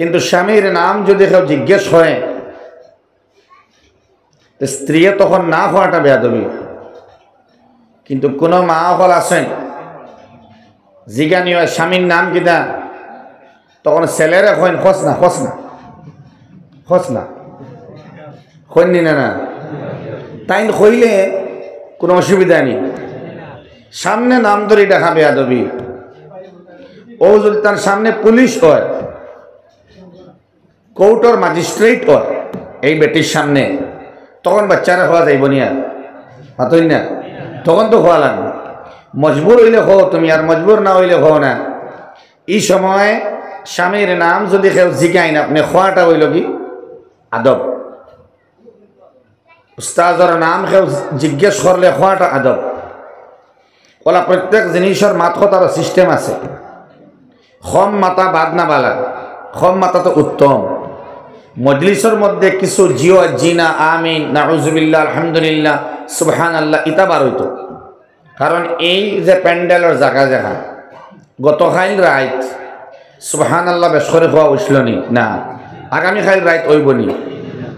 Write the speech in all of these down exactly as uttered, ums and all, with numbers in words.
কিন্তু স্বামীর নাম যদি কেউ জিজ্ঞেস করে, তো স্ত্রীয়ে তখন না কওয়াটা বেয়াদবি। কিন্তু কোনো মা অকল আছইন, জিগানি অয়, "স্বামীর নাম কিতা?" তখন ছেলেরে কইন, "কস না, কস না, কস না।" কইন নি না, না? তাইন কইলে কোনো অসুবিধা নেই। সামনে নাম ধরি ডাকা বেয়াদবি। ও যদি তার সামনে পুলিশ অয়, কোর্টর ম্যাজিস্ট্রেট অয় এই বেটির সামনে, তখন বাচ্চারে কওয়া যাইবো নি আর? মাতইন না? তখন তো কওয়া লাগবো। মজবুর অইলে কও তুমি, আর মজবুর না অইলে কও না। ই সময় স্বামীর নাম যদি কেউ জিগাইন, আপনে কওয়াটা অইলো কি? আদব। উস্তাদর নাম কেউ জিজ্ঞেস করলে কওয়াটা আদব। অলা প্রত্যেক জিনিসর মাত কথার সিস্টেম আছে। কম মাতা বাদ না বালা, কম মাতা তো উত্তম। মজলিসর মধ্যে কিছু জি অয়, জি না, আমিন, নাউজুবিল্লাহ, আলহামদুলিল্লাহ, সুবহানাল্লাহ, ইতা বার অইতো। কারণ এই যে প্যান্ডেলর জাগা জাগা, গতকাইল রাইত সুবহানাল্লাহ বেশ করি কওয়া অইছিল নি? না। আগামীকাইল রাইত অইবো নি?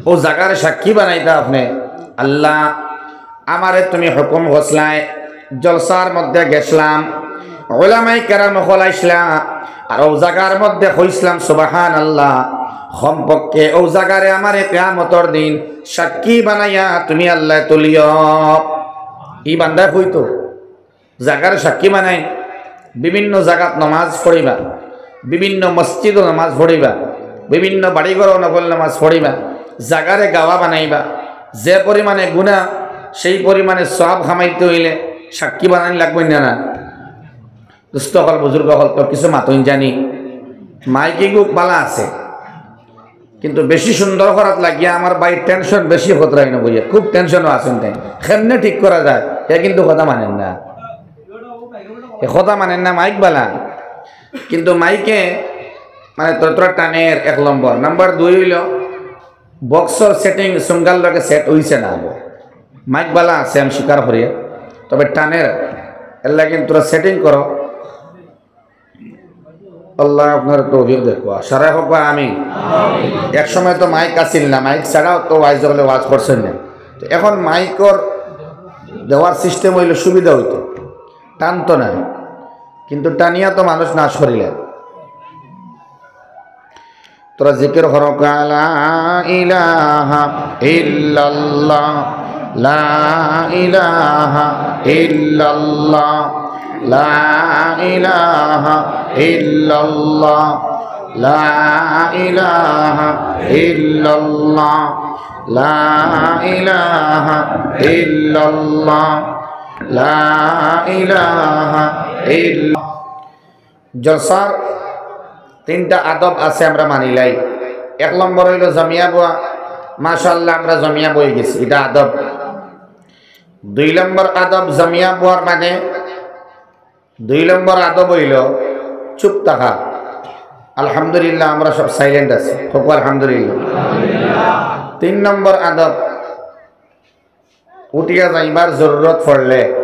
অউ জাগারে সাক্ষী বানাইতা আপনে, "আল্লাহ, আমারে তুমি হুকুম করছলায়, জলসার মধ্যে গেছলাম, উলামায়ে কেরাম অকল আইছলা, আর অউ জাগার মধ্যে কইছলাম সুবহানাল্লাহ, কমপক্ষে অউ জাগারে আমারে কিয়ামতর দিন সাক্ষী বানাইয়া তুমি আল্লাহ তুলিও।" ই বান্দায় কইতো, জাগারে সাক্ষী বানাইন, বিভিন্ন জাগাত নামাজ পড়িবা, বিভিন্ন মসজিদো নামাজ পড়িবা, বিভিন্ন বাড়িঘরো নফল নামাজ পড়িবা, জাগারে গাওয়া বানাইবা, যে পরিমাণে গুনা, সেই পরিমাণে সওয়াব কামাইতে অইলে সাক্ষী বানাইন লাগবো না, না? দোস্ত অকল, বুজুর্গ অকল, তো কিছু মাতইন জানি, মাইক ইগু বালা আছে, কিন্তু বেশি সুন্দর করাত লাগিয়া আমার ভাই টেনশন বেশি খতরাই না বইয়া, খুব টেনশনও আছইন তাইন। কেমনে ঠিক করা যায়, হে কিন্তু কথা মানইন না, হে কথা মানইন না। মাইক বালা, কিন্তু মাইকে মানে ততটা টানের, এক নম্বর। নাম্বার দুই অইলো বক্সর সেটিং সুঙ্গাল লগে সেট অইছে না। মাইক বালা আছে, আমি স্বীকার করি, তবে টানের, এর লাগি তোরা সেটিং করো। আল্লাহ আপনার তৌফিক দেখবা, সারা হোক বা আমি। এক সময় তো মাইক আছিল না, মাইক ছাড়াও তো ওয়াইজ হলে ওয়াজ করছেন না। তো এখন মাইকর দেওয়ার সিস্টেম অইলে সুবিধা অইতো, টানতো না, কিন্তু টানিয়া তো মানুষ নাশ করিলে। তোরা জিকির করো, লা ইলাহা ইল্লাল্লাহ, লা ইলাহা ইল্লাল্লাহ, লা ইলাহা ইল্লাল্লাহ, লা ইলাহা ইল্লাল্লাহ, লা ইলাহা ইল্লাল্লাহ, লা ইলাহা ইল্লাল্লাহ। জলসার তিনটা আদব আছে, আমরা মানিলাই। এক নম্বর অইলো জমিয়া বওয়া, মাশাআল্লাহ, আমরা জমিয়া বই গেছি, ইটা আদব। দুই নম্বর আদব জমিয়া বওয়ার মানে, দুই নম্বর আদব অইলো চুপ থাকা। আলহামদুলিল্লাহ, আমরা সব সাইলেন্ট আছি, হোক আলহামদুলিল্লাহ। তিন নম্বর আদব, উঠিয়া যাইবার জরুরত পড়লে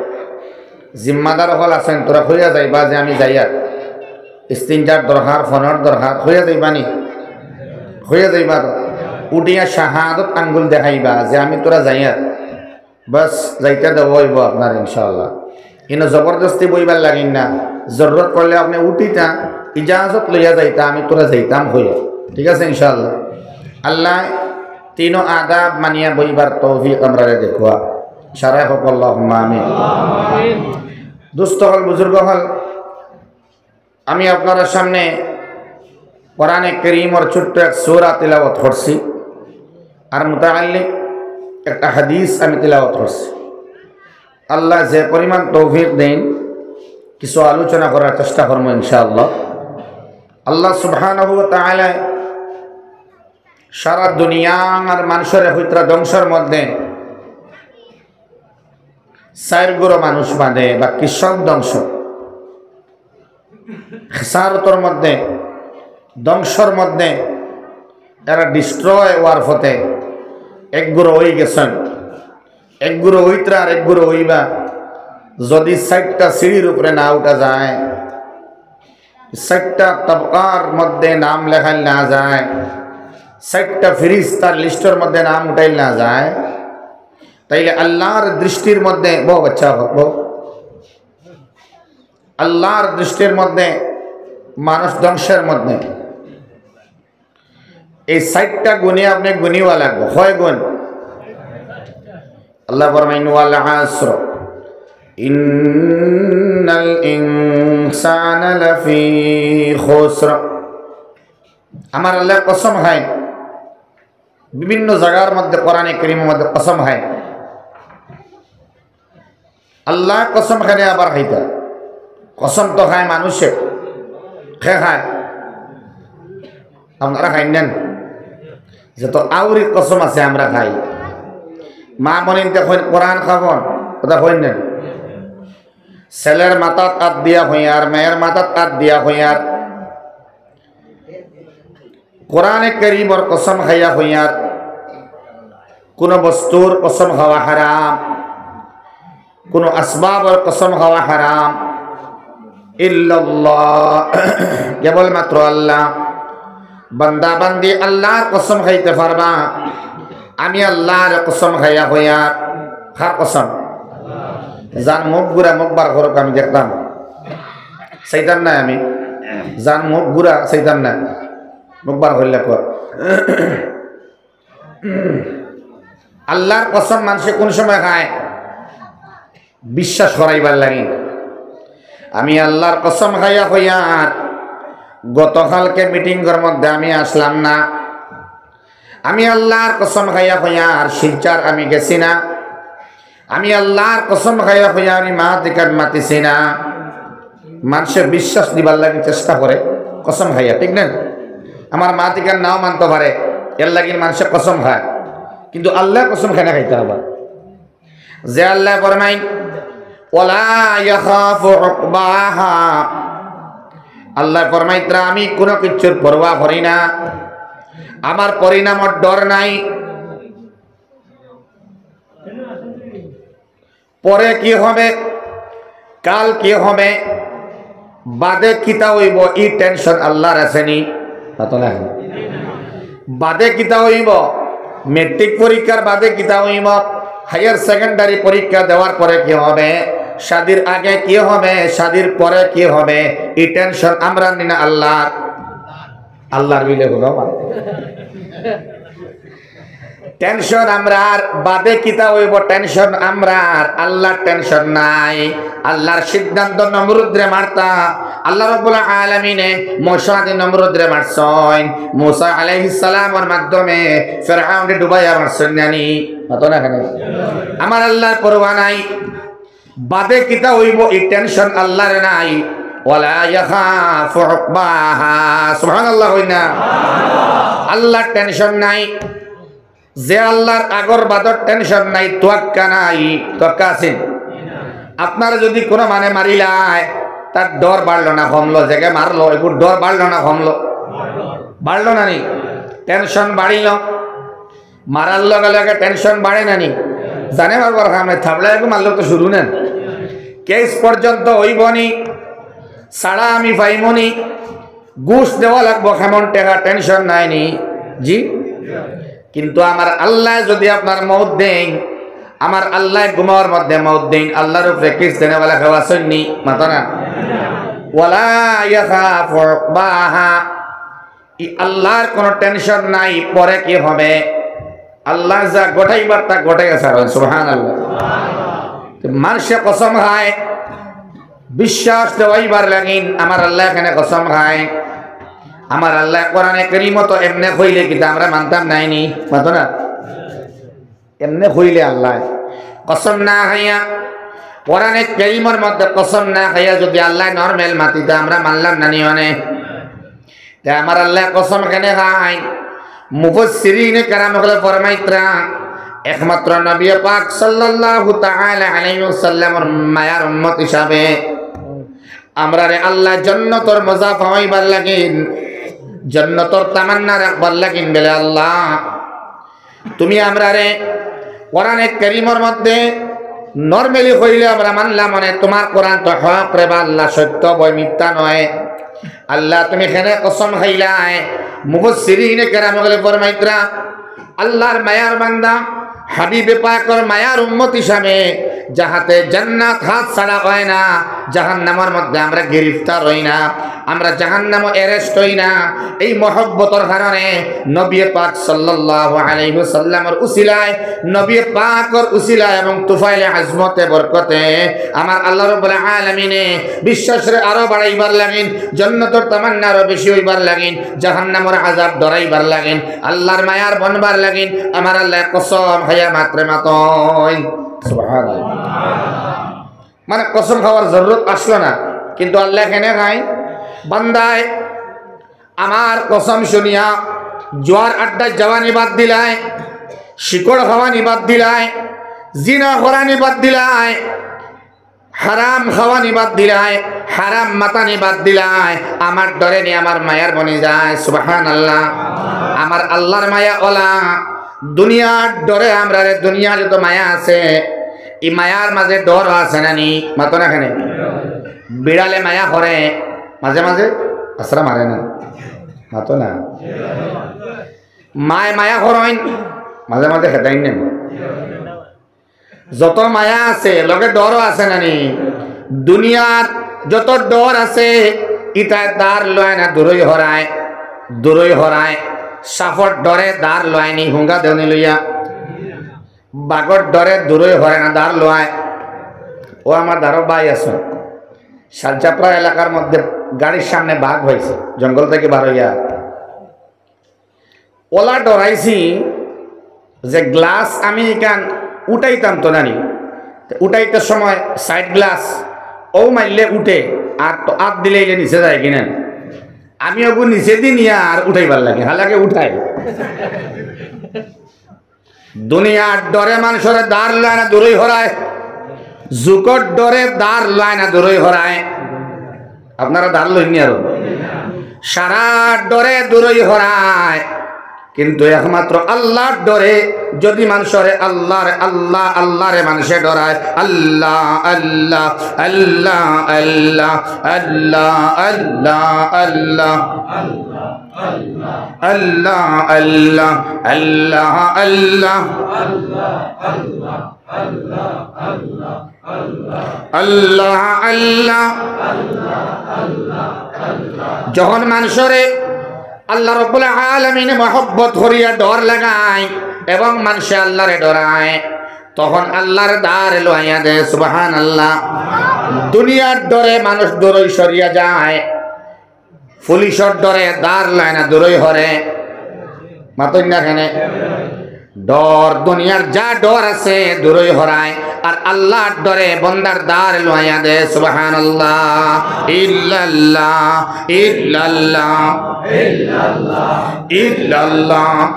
জিম্মাদার অকল আছইন, তোরা কইয়া যাইবা যে আমি যাইয়ার, ইস্তিনজার দরকার, ফোনর দরকার, কইয়া যাইবা নি? কইয়া যাইবা তো। উঠিয়া শাহাদত আঙ্গুল দেখাইবা যে আমি তোরা যাইয়ার, বাস যাইতা দেওয়া অইবো আপনার ইনশাআল্লাহ। ইনো জবরদস্তি বইবার লাগিন না, জরুরত পড়লে আপনে উঠিতা, ইজাজত লইয়া যাইতা, আমি তোরা যাইতাম কইয়া, ঠিক আছে ইনশাআল্লাহ। আল্লাহ তিনো আদাব মানিয়া বইবার তৌফিক আমরারে দেখবা। সারা হোক আল্লাহুম্মা আমিন। দোস্ত অকল, বুজুর্গ অকল, আমি আপনারার সামনে কোরআনে করিমর ছোট্ট এক সূরা তিলাওয়াত করছি, আর মুতাআল্লিক একটা হাদিস আমি তিলাওয়াত করছি। আল্লাহ যে পরিমাণ তৌফিক দেইন, কিছু আলোচনা করার চেষ্টা করমু ইনশাআল্লাহ। আল্লাহ সুবহানাহু ওয়া তাআলা সারা দুনিয়ার মানুষরে হইতরা ধ্বংসর মধ্যে চাইর গুরু মানুষ বাদে বাকি সব ধ্বংস। খেসারতর মধ্যে, ধ্বংসর মধ্যে, এরা ডিস্ট্রয় অওয়ার পথে এক গুরু অই গেছইন। এক গুরু অইতরা আর এক গুরু অইবা। যদি চাইরটা সিঁড়ির উপরে না উঠা যায়, চাইরটা তবকার মধ্যে নাম লেখাইল না যায়, চাইরটা ফিরিস্তার লিস্টর মধ্যে নাম উঠাইল না যায়, তাইলে আল্লাহর দৃষ্টির মধ্যে, বউ বাচ্চা হোক, বউ, আল্লাহর দৃষ্টির মধ্যে মানুষ ধ্বংসের মধ্যে এই চাইরটা গুণে আপনি গুণিবা লাগবো। কয় গুণ? আল্লাহ ফরমাইন, "ওয়াল আসর, ইন্নাল ইনসানা লাফি খুসর।" আমার আল্লাহ কসম খায়, বিভিন্ন জাগার মধ্যে কোরআনে করিমের মধ্যে কসম খায়। আল্লাহ কসম খানে আবার খাইতা। কসম তো খায় মানুষে, খে খায়? আপনারা খাইন না? যত আউরি কসম আছে আমরা খাই। মা বনিনতে কইন কোরআন খাবন, কথা কইন না? ছেলের মাথাত আত দিয়া কইয়ার, মেয়ের মাথাত আত দিয়া কইয়ার, কোরআনে করিমর কসম খাইয়া কইয়ার, কোনো বস্তুর কসম খাওয়া হারাম, কোনো আসবাবর কসম খাওয়া হারাম। ইল্লাল্লাহ, কেবলমাত্র আল্লাহ। বান্দা বান্দি আল্লাহর কসম খাইতে পারবা। আমি আল্লাহর কসম খাইয়া কইয়ার, কার কসম? যার মুখ ঘুরা মুখ বার করুক, আমি দেখতাম। চাইতাম না আমি, যার মুখ ঘুরা চাইতাম না, মুখ বার করলে কর। আল্লাহর কসম মানষে কোন সময় খায়? বিশ্বাস করাইবার লাগি। আমি আল্লাহর কসম খাইয়া কইয়ার, গতকালকে মিটিংর মধ্যে আমি আসলাম না। আমি আল্লাহর কসম খাইয়া কইয়ার, শিলচর আমি গেছি না। আমি আল্লাহর কসম খাইয়া কইয়ার, আমি মাতিকাত মাতিছি না। মানষে বিশ্বাস দিবার লাগি চেষ্টা করে কসম খাইয়া, ঠিক না? আমার মাতিকাত নাও মানতে পারে, এর লাগি মানষে কসম খায়, কিন্তু আল্লাহর কসম খায় না খাইতে হবে। যে আল্লাহ ফরমাইন, "ওয়ালা ইয়াখাফু উকবাহা।" আল্লাহ ফরমাইতরা, "আমি কোনো কিছুর পরোয়া করি না, আমার পরিণামর ডর নাই।" পরে কি হবে, কাল কি হবে, বাদে কিতা অইবো, ই টেনশন আল্লাহর আছে নি? মাতো না। বাদে কিতা অইবো, মেট্রিক পরীক্ষার বাদে কিতা অইবো, হায়ার সেকেন্ডারি পরীক্ষা দেওয়ার পরে কি হবে, শাদির আগে কি হবে, শাদির পরে কি হবে, ই টেনশন আমরার নি না আল্লাহর? আল্লাহর বিলে কোনো মানে। টেনশন আমরার, বাদে কিতা অইবো টেনশন আমরার, আল্লাহর টেনশন নাই। আল্লাহর সিদ্ধান্ত নমরুদরে মারতা, আল্লাহ রাব্বুল আলামিনে মুসা দি নমরুদরে মারছইন, মুসা আলাইহিস সালামর মাধ্যমে ফেরাউনরে ডুবাইয়া মারছইন নানি? মাতো না কেনে? আমার আল্লাহর পরোয়া নাই। বাদে কিতা অইবো, ই টেনশন আল্লাহর নাই। ওয়ালা ইয়াখাফু উকবাহা। সুবহানাল্লাহ কইন না? আল্লাহর টেনশন নাই। যে আল্লাহর আগর বাদর টেনশন নাই, তোয়াক্কা নাই, তোয়াক্কা আছে? আপনারে যদি কোনো মানে মারিলায়, তার ডর বাড়লো না কমলো? যেগে মারলো, এগুর ডর বাড়লো না কমলো? বাড়লো না নি? টেনশন বাড়িল। মারার লগে লগে টেনশন বাড়ে না নি? জানে বারবার খামে থাবড়া একটু মারলে তো শুরু নেন। কেস পর্যন্ত অইবো নি, ছাড়া আমি পাইমু নি, ঘুষ দেওয়া লাগবো, কেমন টেকা, টেনশন নাই নি? জি। কিন্তু আমার আল্লায় যদি আপনার মউত দেইন, আমার আল্লায় ঘুমর মধ্যে মউত দেইন, আল্লাহর উপরে কেস দেনেওয়ালা কেউ আছইন নি? মাতো না। ওয়ালা ইয়াখাফু উকবাহা। ই আল্লাহর কোনো টেনশন নাই, পরে কি হবে। আল্লাহ যা ঘটাইবার তা ঘটাইয়া ছাড়েন। সুবহানাল্লাহ। তো মানষে কসম খায়, বিশ্বাস দেওয়াইবার লাগিন, আমার আল্লায় কেনে কসম খায়। আমার আল্লায় কোরআনে করিমো তো এমনে কইলে কিতা আমরা মানতাম নায় নি? মাতো না। এমনে কইলে আল্লায় কসম না খাইয়া, কোরআনে করিমর মধ্যে কসম না খাইয়া যদি আল্লায় নরমাল মাতিতা, আমরা মানলাম না নি অনে? তে আমার আল্লায় কসম কেনে খায়? মুফাসসিরিনে কেরাম অকলে ফরমাইতরা, একমাত্র নবী পাক সাল্লাল্লাহু তাআলা আলাইহি ওয়াসাল্লামর মায়ার উম্মত হিসাবে আমরারে আল্লায় জন্নতর মজা পাওয়াইবার লাগিন, জন্নতর তামান্না রাখবার লাগিন বেলে, "আল্লাহ, তুমি আমরারে কোরআনে করিমর মধ্যে নরমালি কইলে আমরা মানলাম, মানে তুমার কোরআন তো হক রে বা আল্লাহ, সত্য বই, মিথ্যা নয়।" আল্লাহ, তুমি কেনে কসম খাইলায়? মুফাসসিরিনে কেরাম অকলে ফরমাইতরা, আল্লাহর মায়ার বান্দা, হাবিবে পাকর মায়ার উম্মত হিসাবে যাহাতে জান্নাত হাত ছাড়া অয় না, জাহান্নামর মধ্যে আমরা গিরিফতার অই না, আমরা জাহান্নামো arrest অই না, এই মহব্বতর কারণে নবী পাক সাল্লাল্লাহু আলাইহি ওয়াসাল্লামর উসিলায়, নবী পাকর উসিলায় এবং তুফাইলে আজমতে বরকতে আমার আল্লাহ রাব্বুল আলামিনে বিশ্বাসরে আরো বাড়াইবার লাগিন, জন্নতর তামান্না আরো বেশি অইবার লাগিন, জাহান্নামর আজাব ডরাইবার লাগিন, আল্লাহর মায়ার বনবার লাগিন আমার আল্লায় কসম খাইয়া মাতরে মাতইন। সুবহানাল্লাহ। মানে কসম খাওয়ার জরুরত আসলো না, কিন্তু আল্লায় কেনে খাইন? বান্দায় আমার কসম শুনিয়া জুয়ার আড্ডাত যাওয়ানি বাদ দিলায়, শিকড় খাওয়ানি বাদ দিলায়, জিনা করানি বাদ দিলায়, হারাম খাওয়ানি বাদ দিলায়, হারাম মাতানি বাদ দিলায়, আমার ডরে নি আমার মায়ার বনি যায়। সুবহানাল্লাহ। আমার আল্লাহর মায়া অলা, দুনিয়ার ডরে আমরারে, দুনিয়ার যত মায়া আছে, ই মায়ার মাঝে ডর আছে না নি? মাতো না কেনে? বিড়ালে মায়া করে মাঝে মাঝে, আছড়া মারে না? মাতো না? মায় মায়া করইন মাঝে মাঝে, খেদাইন না? যত মায়া আছে, লগে ডরও আছে না নি? দুনিয়ার যত ডর আছে, ইতায় দার লয় না, দূরই হরায়, দূরই হরায়। সাপর ডরে দার লয় নি, হুঙ্গা দেওনি লইয়া। বাঘর ডরে দূরই হরে না, দার লয়। ও আমার দারো ভাই আছে, শালচাপড়া এলাকার মধ্যে গাড়ির সামনে বাঘ অইছে, জঙ্গল থাকি বার অইয়া। ওলা ডরাইছি যে গ্লাস আমি ইখান উঠাইতাম তো নানি, তো উঠাইতে সময় সাইড গ্লাস ও মারলে উঠে, আর তো আত দিলে ইলে নিচে যায় কিনা, আমি ওগু নিচে দি নিয়া আর উঠাইবার লাগি, হালাকে উঠাই। দুনিয়ার ডরে মানষরে দার লয় না, দূরই হরায়। জুকর ডরে দার লয় না, দূরই হরায়। আপনারা দার লইন নি আরো? সারা ডরে দূরই হরায়, কিন্তু একমাত্র আল্লাহর ডরে যদি মানষরে আল্লাহর, আল্লাহ, আল্লাহরে মানষে ডরায়, আল্লাহ, আল্লাহ, আল্লাহ, আল্লাহ, আল্লাহ, আল্লাহ, আল্লাহ। আল্লাহ, আল্লাহ, আল্লাহ, আল্লাহ। আল্লাহ, আল্লাহ। যখন মানষরে আল্লাহ রাব্বুল আলামিনে মহব্বত করিয়া ডর লাগায় এবং মানষে আল্লাহরে ডরায়, তখন আল্লাহর দার লইয়া দেয়। সুবহানাল্লাহ। দুনিয়ার ডরে মানুষ দূরই সরিয়া যায়। পুলিশর ডরে দার লয় না, দূরই হরে। মাতইন না কেনে? ডর, দুনিয়ার যা ডর আছে, দূরই হরায়। আর আল্লাহর ডরে বন্দার দার লইয়া দে। সুবহানাল্লাহ। ইল্লাল্লাহ, ইল্লাল্লাহ, ইল্লাল্লাহ,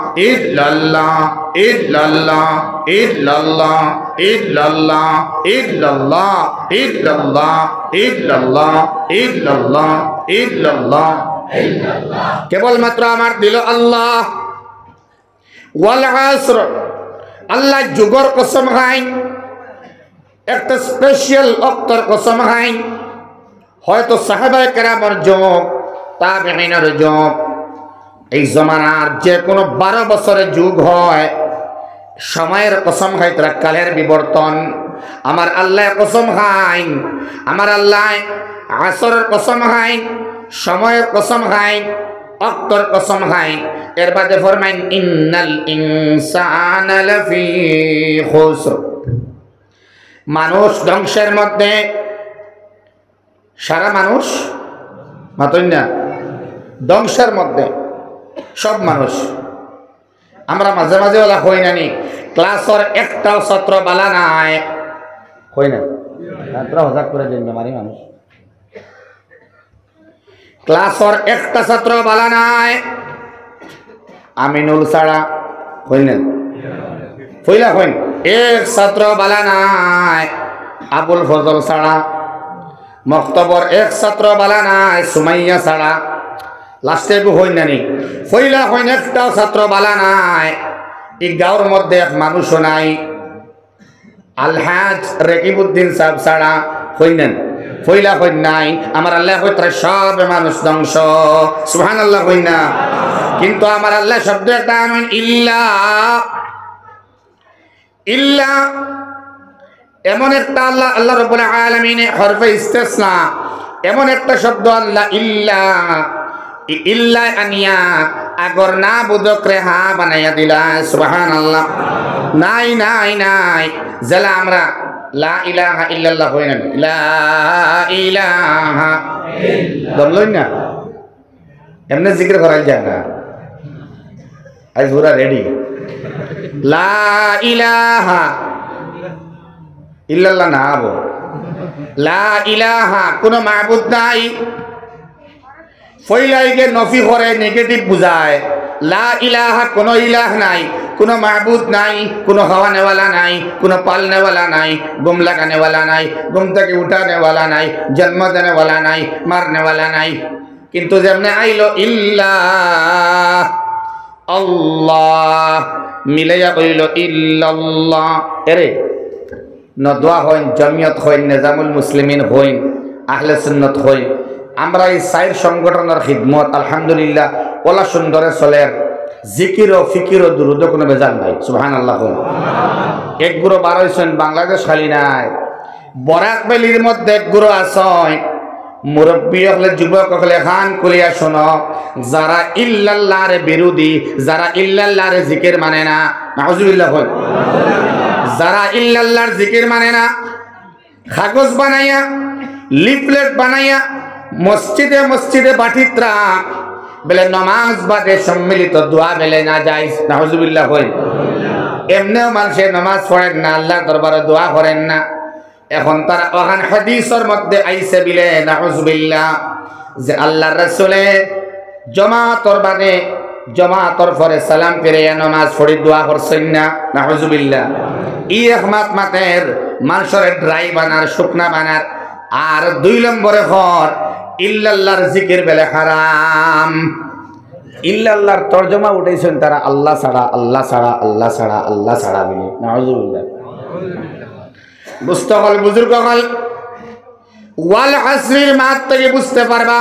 ইল্লাল্লাহ। কেবলমাত্র আমার দিলো আল্লাহ। ওয়াল আসর, আল্লাহ যুগর কসম খাইন, একটা স্পেশাল অক্তর কসম খাইন। হয়তো সাহাবায়ে কেরামর যুগ, তাবেঈনর যুগ, এই জমানার যে কোনো বারো বছরে যুগ হয়, সময়ের কসম খাইতরা, কালের বিবর্তন। আমার আল্লাহ কসম খাইন, আমার আল্লাহ আসরের কসম খাইন, সময়ের কসম খাইন, অক্তর কসম খাইন। এর বাদে ফরমাইন, "ইন্নাল ইনসানা লাফি খুসর।" মানুষ ধ্বংসের মধ্যে। সারা মানুষ, মাতইন না, ধ্বংসের মধ্যে সব মানুষ। আমরা মাঝে মাঝে ওলা কই না নি, ক্লাসর একটাও ছাত্র বালা নাই, কই না? ছাত্র হজাক করে দিন, বেমারি মানুষ। ক্লাসর একটা ছাত্র বালা নাই, আমিনুল ছাড়া, কইন না? কইলা কইন, এক ছাত্র বালা নাই, আবুল ফজল ছাড়া। মক্তবর এক ছাত্র বালা নাই, সুমাইয়া ছাড়া। লাস্টে এগু কইন না নি? কইলা কইন, একটাও ছাত্র বালা নাই। এই গাঁওর মধ্যে এক মানুষও নাই। আলহাজ রকিবউদ্দিন সাহেব ছাড়া, কইন না নি? পয়লা কইন নাই, আমার আল্লায় কইতরা সব মানুষ ধ্বংস। সুবহানাল্লাহ কইন না? কিন্তু আমার আল্লায় শব্দ একটা আনইন, ইল্লা। ইল্লা এমন একটা আল্লাহ, আল্লাহ রাব্বুল আলামিনে হরফে ইস্তেসনা, এমন একটা শব্দ আল্লাহ ইল্লা, ই-, ইল্লা আনিয়া আগর না বুধকরে হা বানাইয়া দিলা। সুবহানাল্লাহ। নাই, নাই, নাই। যেলা আমরা লা ইলাহা ইল্লাল্লাহ কই না নি? লা ইলাহা। দম লই না? এমনে জিকির করাইল যায় না। আইজ পুরা রেডি। লা ইলাহা ইল্লাল্লাহ না আবো। লা ইলাহা, কোনো মাবুদ নাই। পয়লাইগে নফি করে, নেগেটিভ বুঝায়। লা ইলাহা, কোনো ইলাহ নাই, কোনো মাবুদ নাই, কোনো খাওয়ানেওয়ালা নাই, কোনো পালনেওয়ালা নাই, ঘুম লাগানেওয়ালা নাই, ঘুম থাকি উঠানেওয়ালা নাই, জন্ম দেনেওয়ালা নাই, মারনেওয়ালা নাই। কিন্তু যেমনে আইলো ইল্লা আল্লাহ, মিলাইয়া কইলো ইল্লাল্লাহ। এরে, নদওয়া কইন, জমিয়ত কইন, নিজামুল মুসলিমিন কইন, আহলে সুন্নত কইন, আমরা ই চাইর সংগঠনর খিদমত, আলহামদুলিল্লাহ, অলা সুন্দরে চলের। জিকিরো, ফিকিরো, দুরুদো কোনো বেজাল নাই। সুবহানাল্লাহ কইন। এক গুরু বার অইছইন, বাংলাদেশ খালি নাই। বরাক ভ্যালির মধ্যে এক গুরু আছইন, মুরব্বি অকলে, যুবক অকলে, কান খুলিয়া শুনো, যারা ইল্লাল্লাহর বিরোধী, যারা ইল্লাল্লাহর জিকির মানে না, নাউজুবিল্লাহ কইন। যারা ইল্লাল্লাহর জিকির মানে না, কাগজ বানাইয়া, লিফলেট বানাইয়া, মসজিদে মসজিদে বাটিতরা, বলে নমাজ বাদে সম্মিলিত দোয়া বলে না যায়, নাউজুবিল্লাহ কইন। এমনেও মানষে নমাজ পড়েন না, আল্লাহর দরবারে দোয়া করেন না। এখন তারা অখান হাদিসর মধ্যে আইছে বিলে, নাউজুবিল্লাহ, যে আল্লাহর রাসূলে জমাতর বাদে, জমাতর পরে সালাম ফিরাইয়া নমাজ পড়ি দোয়া করছইন না, নাউজুবিল্লাহ। ই এক মাত মাতের, মানষরে ড্রাই বানার, শুকনা বানার। আর দুই নম্বরে কর, ইল্লাল্লাহর জিকির বেলে হারাম। ইল্লাল্লাহর তর্জমা উঠাইছইন তারা আল্লাহ ছাড়া, আল্লাহ ছাড়া, আল্লাহ ছাড়া, আল্লাহ ছাড়া বলে, নাউজুবিল্লাহ। দোস্ত অকল, বুজুর্গ অকল, ওয়াল আসরির মাত থাকি বুঝতে পারবা,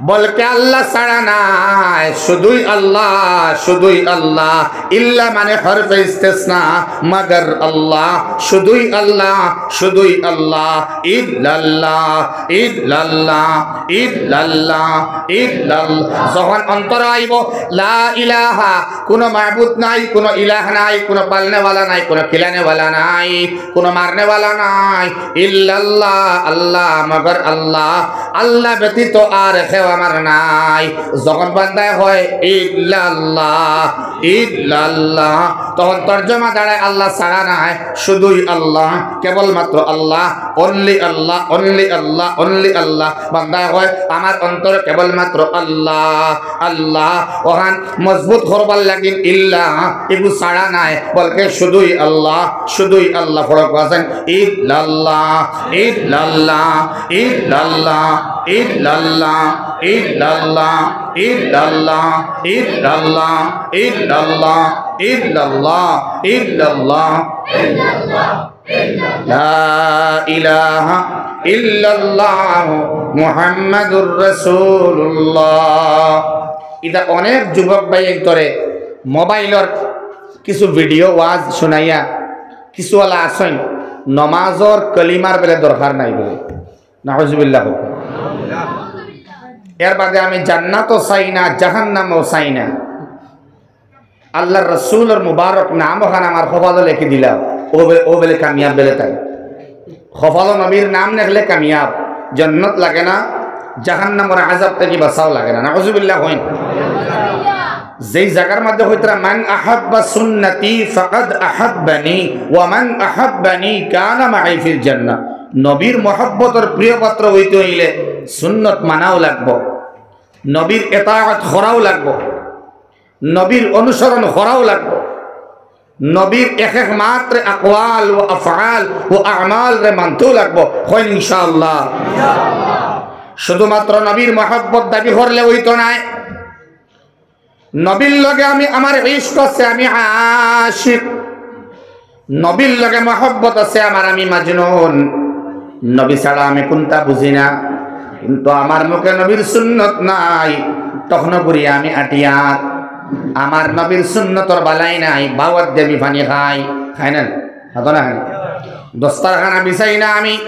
বলকে আল্লাহ ছাড়া নাই, শুধুই আল্লাহ, শুধুই আল্লাহ। ইল্লা মানে হরফে ইস্তেসনা, মগর আল্লাহ, শুধুই আল্লাহ, শুধুই আল্লাহ। ইল্লাল্লাহ, ইল্লাল্লাহ, ইল্লাল্লাহ, ইল্লাল্লাহ। যখন অন্তর আইব, লা ইলাহা, কোনো মাবুদ নাই, কোনো ইলাহ নাই, কোনো পালনেওয়ালা নাই, কোনো খিলানেওয়ালা নাই, কোনো মারনেওয়ালা নাই, ইল্লাল্লাহ, আল্লাহ, মগর আল্লাহ, আল্লাহ ব্যতীত আর কেউ আমার নাই। যখন বান্দায় কয় ইল্লাল্লাহ, ইল্লাল্লাহ, তখন তর্জমা দাঁড়ায় আল্লাহ ছাড়া নাই, শুধুই আল্লাহ, কেবলমাত্র আল্লাহ, only আল্লাহ, only আল্লাহ, only আল্লাহ। বান্দায় কয়, আমার অন্তরে কেবলমাত্র আল্লাহ, আল্লাহ। অখান মজবুত করবার লাগিন ইল্লা, এগু ছাড়া নাই, বলকে শুধুই আল্লাহ, শুধুই আল্লাহ। পড়ো কওয়াছেন, ইল্লাল্লাহ, ইল্লাল্লাহ, ইল্লাল্লাহ, ইল্লাল্লাহ, ইল্লাল্লাহ, ইল্লাল্লাহ, ইল্লাল্লাহ, ইল্লাল্লাহ, ইল্লাল্লাহ, ইল্লাল্লাহ। লা ইলাহা ইল্লাল্লাহ মুহাম্মাদুর রাসূলুল্লাহ। ইতা অনেক যুবক ভাইয়ে ইতরে মোবাইলর কিছু ভিডিও ওয়াজ শুনাইয়া, কিছু ওয়ালা আছইন, নমাজর কলিমার বেলে দরকার নাই বলে। নাউজুবিল্লাহ। এর বাদে আমি জান্নাতও চাই না, জাহান্নামও চাই না। আল্লাহর রসুলর মুবারক নাম অখান আমার কপালো লেখি দিলাম, ও বে-, ও বেলে কামিয়াব বেলে তাই। কপালো নবীর নাম লেখলে কামিয়াব, জন্নত লাগে না, জাহান্নামর আযাব থাকি বাঁচাও লাগে না। নাউজুবিল্লাহ কইন। যেই জাগার মধ্যে কইতরা, "মান আহাব্বা সুন্নতি ফাকাদ আহাব্বানি, ওয়া মান আহাব্বানি কানা মাই ফিল জান্নাহ।" নবীর মহব্বতর প্রিয় পাত্র অইতে অইলে সুন্নত মানাও লাগবো, নবীর এতাআত করাও লাগবো। নবীর অনুসরণ করাও লাগবো। নবীর এক এক মাত্রে আকওয়াল ও আফআল ও আমালরে মানতেও লাগবো। কইন ইনশাআল্লাহ। শুধুমাত্র নবীর মহব্বত দাবি করলে অইতো নায়। নবীর লগে আমি, আমার ইশক আছে, আমি আশিক। নবীর লগে মহব্বত আছে আমার, আমি মাজনুন। নবী ছাড়া আমি কুনতা বুঝি না, কিন্তু আমার মুখে নবীর সুন্নত নাই, তখনও করি আমি আটিয়ার। আমার নবীর সুন্নতর বালাই নাই, বাওয়াত দেবি পানি খাই, খাই না? খাতো না, খাই না? দস্তরখানা বিছাই না আমি,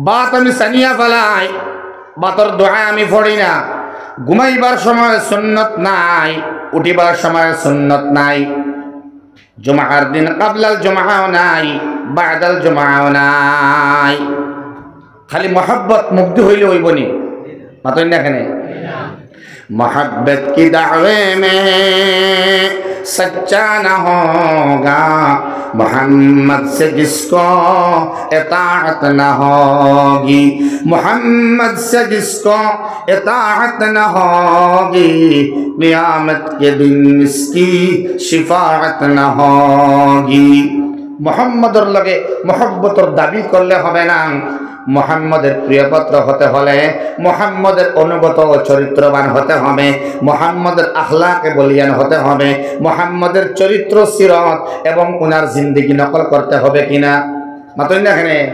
ভাত আমি সানিয়া ফালাই, ভাতর দোয়া আমি পড়ি না, ঘুমাইবার সময় সুন্নত নাই, উঠিবার সময় সুন্নত নাই, জুমার দিন কাবলাল জুমাও নাই, বাদাল জুমাও নাই। খালি মহব্বত মুগ্ধ হইলে হইব নি? মাতইন না কেনে? محبت کی دعوے میں سچا نہ ہوگا، محمد سے جس کو اطاعت نہ ہوگی، محمد سے جس کو اطاعت نہ ہوگی، قیامت کے دن اس کی شفاعت نہ ہوگی۔ মোহাম্মদর লগে মহব্বতর দাবি করলে হবে না। মোহাম্মদের প্রিয়পাত্র হতে হলে মোহাম্মদের অনুগত ও চরিত্রবান হতে হবে, মোহাম্মদের আখলাকে বলিয়ান হতে হবে, মোহাম্মদের চরিত্র, সিরত এবং উনার জিন্দেগি নকল করতে হবে কিনা? মাতইন না কেনে?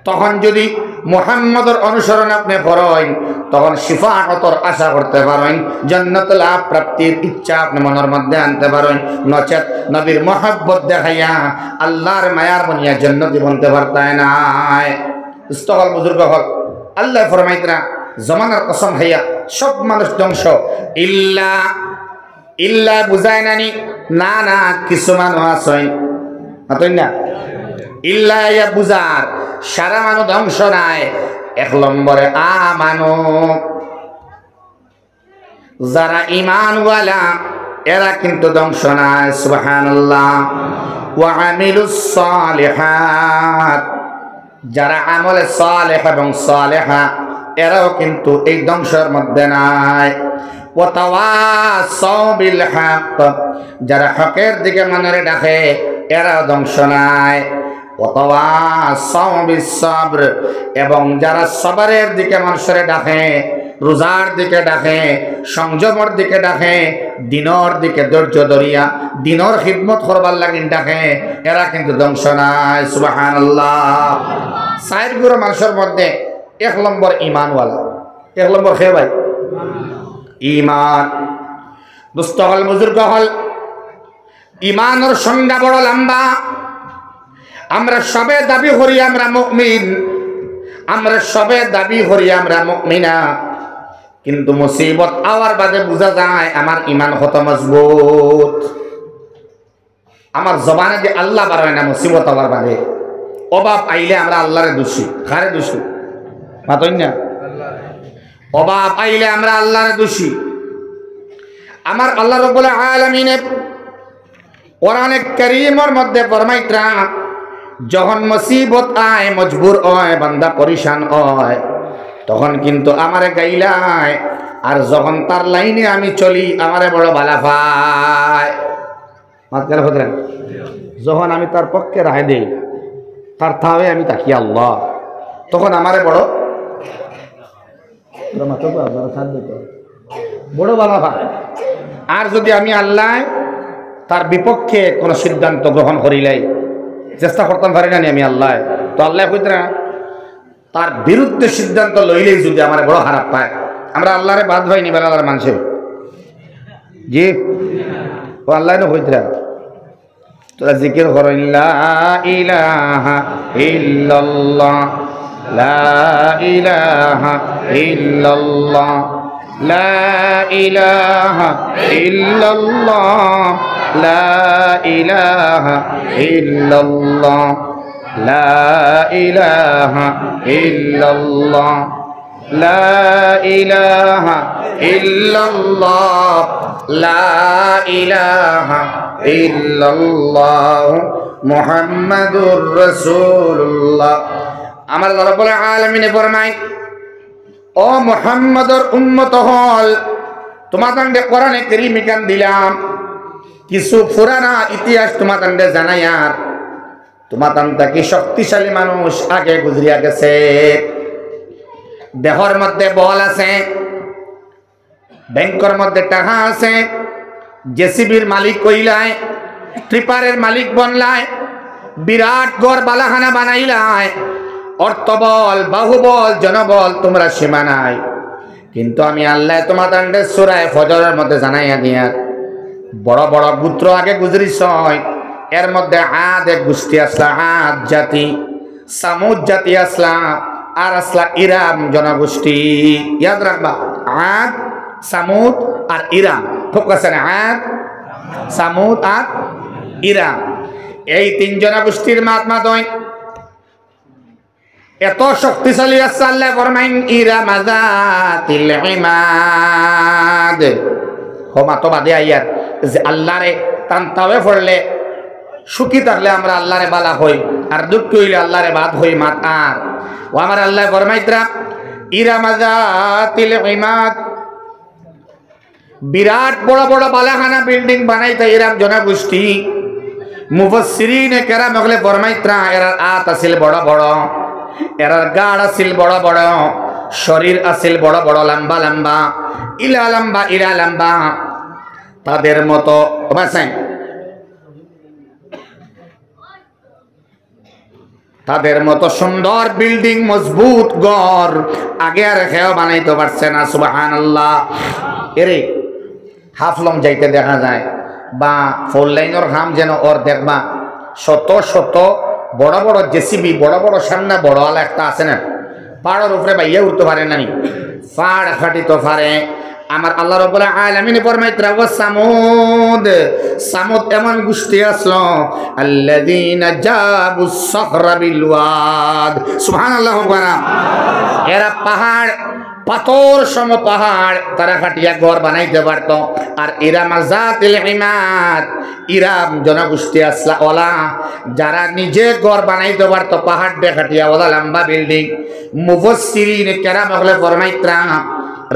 তখন যদি মোহাম্মদর অনুসরণ আপনে করইন, তখন শিফাআতর আশা করতে পারইন, জন্নত লাভ প্রাপ্তির ইচ্ছা আপনে মনর মধ্যে আনতে পারইন। নচেত নবীর মহব্বত দেখাইয়া আল্লাহর মায়ার বনিয়া জন্নতি বনতে পারতায় নায়। দোস্ত অকল, বুজুর্গ অকল, আল্লায় ফরমাইতরা, জমানার কসম খাইয়া সব মানুষ ধ্বংস, ইল্লা ইল্লা বুঝায় না নি? না, না, কিছু মানুষ আছইন। মাতইন না? ইল্লা ইয়া বুঝার, সারা মানুষ ধ্বংস নায়। এক নম্বরে আ মানুষ, যারা ইমানওয়ালা, এরা কিন্তু ধ্বংস নায়। সুবহানাল্লাহ। ওয়া আমিলুস সালিহাত, যারা আমলে সালেহ এবং সালেহা, এরাও কিন্তু এই ধ্বংসর মধ্যে নাই। ওয়া তাওয়াসাও বিল হক, যারা হকের দিকে মানুষরে ডাকে, এরাও ধ্বংস নাই। ওয়া তাওয়াসাও বিস সবর, এবং যারা সবরের দিকে মানুষরে ডাকে, রোজার দিকে ডাকে, সংযমর দিকে ডাকে, দিনর দিকে ধৈর্য ধরিয়া দিনর খিদমত করবার লাগি ডাকে, এরা কিন্তু ধ্বংস নাই। সুবহানাল্লাহ। চাইর গুরু মানুষর মধ্যে এক নম্বর ইমানওয়ালা। এক নম্বর কে ভাই? ইমান। দোস্ত অকল, বুজুর্গ অকল, ইমানর সংজ্ঞা বড় লম্বা। আমরা সবে দাবি করি আমরা মুমিন, আমরা সবে দাবি করি আমরা মুমিনা, কিন্তু মুসিবত আওয়ার বাদে বুঝা যায় আমার ইমান কত মজবুত। আমার জবানে যে আল্লাহ বারয় না মুসিবত আওয়ার বাদে। অভাব আইলে আমরা আল্লাহরে দোষী। কারে দোষী? মাতইন না? অভাব আইলে আমরা আল্লাহরে দোষী। আমার আল্লাহ রব্বুল আলামিনে কোরআনে কারীমর মধ্যে ফরমাইতরা, যখন মুসিবত আয়, মজবুর অয়, বান্দা পরেশান অয়, তখন কিন্তু আমারে গাইলায়, আর যখন তার লাইনে আমি চলি, আমারে বড় বালা পায়। মাত কেন হতে? যখন আমি তার পক্ষে রায় দেই, তার তাওয়ে আমি থাকি আল্লাহ, তখন আমারে বড় তোরা মাতো তো আপনারা সাথ দিতে। বড় বালা পায়। আর যদি আমি আল্লাহ তার বিপক্ষে কোনো সিদ্ধান্ত গ্রহণ করিলাই, চেষ্টা করতাম পারি না নি আমি আল্লাহ, তো আল্লাহ কইতরা, তার বিরুদ্ধে সিদ্ধান্ত লইলেই যদি আমারে বড় খারাপ পায়, আমরা আল্লাহরে বাদ পাইনি বেলাদার মানষে। জি, ও আল্লাহ না কইতরা। তোরা জিকির করইন, লা ইলাহা ইল্লাল্লাহ, লা ইলাহা ইল্লাল্লাহ, লা ইলাহা ইল্লাল্লাহ, লা ইলাহা ইল্লাল্লাহ, লা ইলাহা ইল্লাল্লাহ। লা ইলাহা ইল্লাল্লাহ, লা ইলাহা ইল্লাল্লাহ, মুহাম্মাদুর রাসূলুল্লাহ। আমার রব্বুল আলামিনে ফরমায়, "ও মুহাম্মদর উম্মত অকল, তোমাতানরে কোরআনে কারীম ইখান দিলাম, কিছু পুরানা ইতিহাস তোমাতানরে জানাইয়ার।" তোমাতান থাকি শক্তিশালী মানুষ আগে গুজরিয়া গেছে। দেহর মধ্যে বল আছে, ব্যাংকর মধ্যে টাকা আছে, জেসিবির মালিক কইলায়, ট্রিপারের মালিক বনলায়, বিরাট ঘর বালাখানা বানাইলায়, অর্থবল, বাহুবল, জনবল, তুমরার সীমা নাই। কিন্তু আমি আল্লায় তুমাতানরে সূরায়ে ফজরর মধ্যে জানাইয়া দিয়ার, বড় বড় গোত্র আগে গুজরিছইন, এর মধ্যে আদ এক গুষ্টি আছলা, আদ জাতি, সামুদ জাতি আছলা, আর আছলা ইরাম জনগোষ্ঠী। ইয়াদ রাখবা, আদ, সামুদ আর ইরাম। ঠিক আছে না? আদ, সামুদ আর ইরাম, এই তিন জনগোষ্ঠীর মাত মাতইন। এত শক্তিশালী আছলা, আল্লায় ফরমাইন, "ইরামা যাতিল ইমাদ।" হো মাতো বাদে আইয়ার যে আল্লারে তানতাওয়ে পড়লে, সুখী থাকলে আমরা আল্লারে বালা কই, আর দুঃখী অইলে আল্লারে বাদ কই, মাত আর। ও আমার আল্লায় ফরমাইতরা, "ইরামা যাতিল ইমাদ।" বিরাট বড় বড় বালাখানা building বানাইতা ইরাম জনগোষ্ঠী। মুফাসসিরিনে কেরাম অকলে ফরমাইতরা, এরার আত আছিল বড় বড়, এরার গাড় আছিল বড় বড়, শরীর আছিল বড় বড়, লম্বা লম্বা, ইলা লম্বা, ইলা লম্বা। তাদের মতো, ও ভাই সাইন, তাদের মতো সুন্দর building, মজবুত ঘর আগে আর কেউ বানাইতো পারছে না। সুবহানাল্লাহ। এরে, হাফলং যাইতে দেখা যায়, বা four lane-অর কাম যেন অর দেখবা, শত শত বড় বড় জেসিবি, বড় বড় সামনা বড়আলা একটা আছে না, পাহাড়র উপরে বাইয়া উঠতো পারে না নি, পাহাড় কাটিতো পারে। আমার আল্লাহ রাব্বুল আলামিন ফরমাইতরা, "ওয়া সামুদ।" সামুদ এমন গোষ্ঠী আছলো, "আল্লাযীনা জাবুস সাখরা বিল ওয়াদ।" সুবহানাল্লাহ, কও না। এরা পাহাড়, পাথর সম পাহাড়, তারা কাটিয়া ঘর বানাইতে পারতো। আর ইরামা যাতিল ইমাদ, ইরাম জনগোষ্ঠী আছলা অলা, যারা নিজে ঘর বানাইতে পারতো, পাহাড় দিয়া কাটিয়া অলা লম্বা building। মুফাসসিরিনে কেরাম অকলে ফরমাইতরা,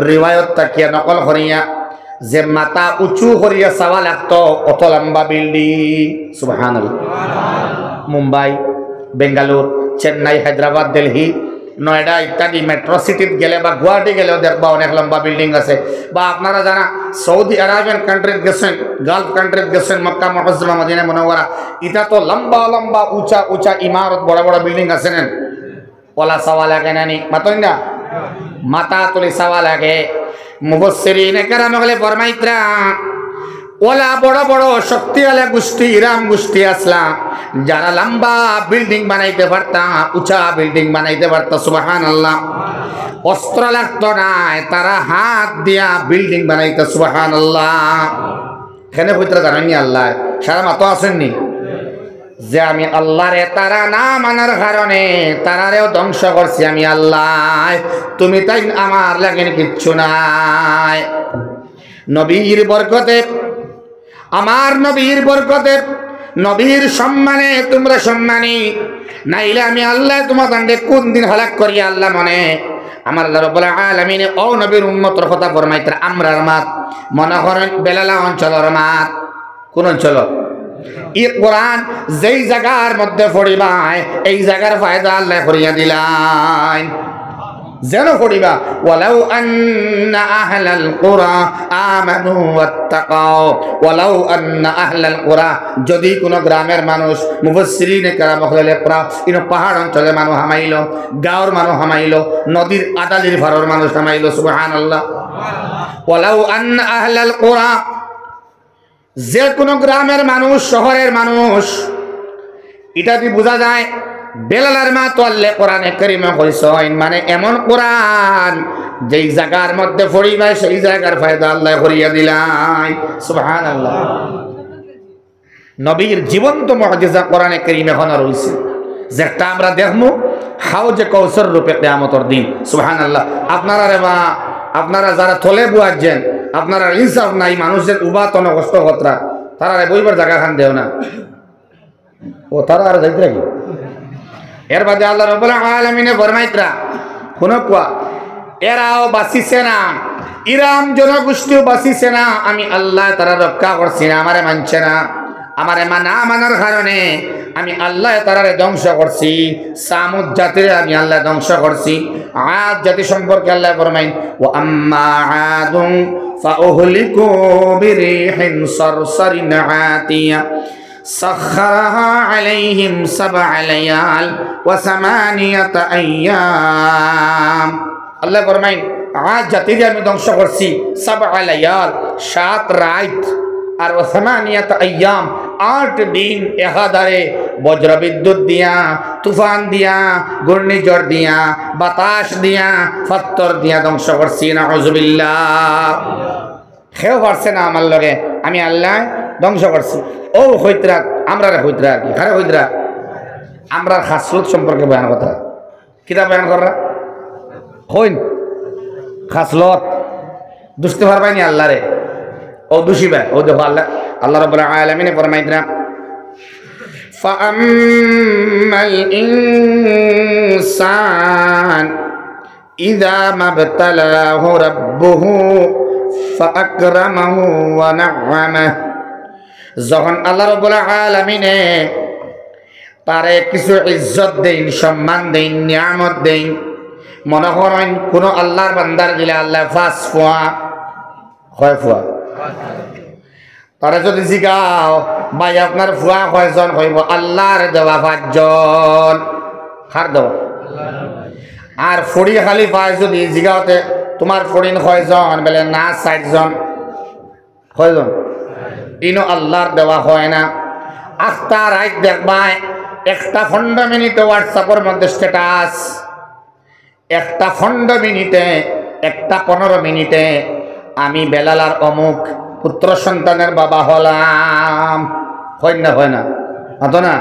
রিওয়ায়ত থাকিয়া নকল করিয়া, যে মাথা উঁচু করিয়া চাওয়া লাগতো, অত লম্বা building। সুবহানাল্লাহ। মুম্বাই, বেঙ্গালোর, চেন্নাই, হায়দ্রাবাদ, দিল্লি, নয়ডা ইত্যাদি metro city-ত গেলে বা গুয়াহাটি গেলেও দেখবা অনেক লম্বা building আছে। বা আপনারা যারা সৌদি আরবিয়ান country-ত গেছেন, Gulf country-ত গেছেন, মক্কা মুআজ্জামা, মদিনা মুনাওয়ারা, ইতা তো লম্বা লম্বা উঁচা উঁচা ইমারত, বড় বড় building আছে না? অলা চাওয়া লাগে না নি? মাতইন না? মাথা তুলি চাওয়া লাগে। মুফাসসিরিনে কেরাম অকলে ফরমাইতরা, অলা বড় বড় শক্তিআলা গোষ্ঠী, ইরাম গোষ্ঠী আছলা, যারা লম্বা building বানাইতে পারতা, উঁচা building বানাইতে পারতা, সুবহানাল্লাহ। অস্ত্র লাগতো নায়, তারা হাত দিয়া building বানাইতা, সুবহানাল্লাহ। কেনে কইতরা জানইন নি আল্লায়? সারা মাতো আছইন নি? যে আমি আল্লারে তারা না মানার কারণে তারারেও ধ্বংস করছি আমি আল্লায়। তুমি তাইন আমার লাগি কিচ্ছু নায়। নবীর বরকতে, আমার নবীর বরকতে, নবীর সম্মানে তুমরা সম্মানী। নাইলে আমি আল্লায় তুমাতানরে কুন দিন হালাক করি আল্লাহ মনে। আমার আল্লাহ রাব্বুল আলামিনে অউ নবীর উম্মতর কথা ফরমাইতরা, আমরার মাত, মনে করইন বেলালা অঞ্চলর মাত, কুন অঞ্চল? ই কোরআন যেই জাগার মধ্যে পড়িবায়, এই জাগার ফায়দা আল্লায় করিয়া দিলাইন। যেন পড়িবা, "ওয়ালাউ আন্না আহলাল কুরা আমানু ওয়াত্তাকাউ।" ওয়ালাউ আন্না আহলাল কুরা, যদি কুনু গ্রামের মানুষ, মুফাসসিরিনে কেরাম অকলে লেখরা, ইনো পাহাড় অঞ্চলর মানুষ হামাইলো, গাঁওর মানুষ হামাইলো, নদীর আদালির পারর মানুষ হামাইলো, সুবহানাল্লাহ। ওয়ালাউ আন্না আহলাল কুরা, যে কুনু গ্রামের মানুষ, শহরের মানুষ, ইতাদি বুঝা যায়, বেলালার মাতো আল্লায় কোরআনে কারিমে কইছইন, মানে এমন কোরআন, যেই জাগার মধ্যে পড়িবায়, সেই জাগার ফায়দা আল্লায় করিয়া দিলাইন। সুবহানাল্লাহ। নবীর জীবন্ত মুজিজা কোরআনে কারিমে অনো রইছে, যেটা আমরা দেখমু হাউজে কাউসার রূপে কিয়ামতর দিন। সুবহানাল্লাহ। আপনারা রে বা, আপনারা যারা তলে বওয়ার যেন, আপনারার ইনসাফ নাই, মানুষ যেন উবা তনে কষ্ট করতরা, তারারে বইবার জাগাখান দেও না। ও, তারা আর যাইতরা কি? এর বাদে আল্লাহ রাব্বুল আলামিনে ফরমাইতরা, হুনো কুয়া, এরাও বাঁচিছে না, ইরাম জনগোষ্ঠীও বাঁচিছে না, আমি আল্লায় তারারে রক্ষা করছি না, আমারে মানছে না, আমারে মা-, না মানার কারণে আমি আল্লায় তারারে ধ্বংস করছি। সামুদ জাতিরে আমি আল্লায় ধ্বংস করছি। আদ জাতি সম্পর্কে আল্লায় ফরমাইন, "ওয়া আম্মা আদুন ফাউহলিকু বিরিহিন সারসারিন আতিয়া।" سخرها عليهم سبع ليال وثمانية أيام। আল্লায় ফরমাইন, আদ জাতিরে আমি ধ্বংস করছি, সাবআ লায়াল, সাত রাইত, আর ওয়া সামানিয়াতা আইয়াম, আট দিন একাধারে বজ্রবিদ্যুৎ দিয়া, তুফান দিয়া, ঘূর্ণিঝড় দিয়া, বাতাস দিয়া, ফাত্তর দিয়া ধ্বংস করছি। নাউজুবিল্লাহ। কেউ পারছে না আমার লগে, আমি আল্লায় ধ্বংস করছি। অউ কইতরা, আমরারে কইতরা আর কি। কারে কইতরা? আমরার খাসলত সম্পর্কে বয়ান কররা। কিতা বয়ান কররা? কইন। খাসলত। দুষতে পারবায়নি আল্লারে। অউ দুষিবা। অউ দেখো আল্লাহ, আল্লাহ রাব্বুল আলামিনে ফরমাইতরা, فأما الإنسان إذا ما ابتلاه ربه فأكرمه ونعمه। যখন আল্লাহ রাব্বুল আলামিনে তারে কিছু ইজ্জত দেইন, সম্মান দেইন, নিয়ামত দেইন, মনো করইন কুনু আল্লার বান্দারে দিলা আল্লায় পাঁচ ফুয়া, কয় ফুয়া? তারে যুদি জিগাও, "ভাই, আপনার ফুয়া কয়জন?" কইবো, "আল্লার দেওয়া পাঁচজন।" কার দেওয়া? আর ফুড়ি খালি পায় যুদি জিগাও তে, "তুমার ফুড়িন কয়জন?" বেলে, "না, চাইরজন।" কয়জন? ইনো আল্লার দেওয়া অয় না। আখতা রাইত দেখবায়, একটা পনরো মিনিটে WhatsApp-অর মধ্যে status, একটা পনরো মিনিটে, একটা পনরো মিনিটে, "আমি বেলাল আর অমুক পুত্র সন্তানের বাবা হলাম।" অয় না, অয় না? মাতো না?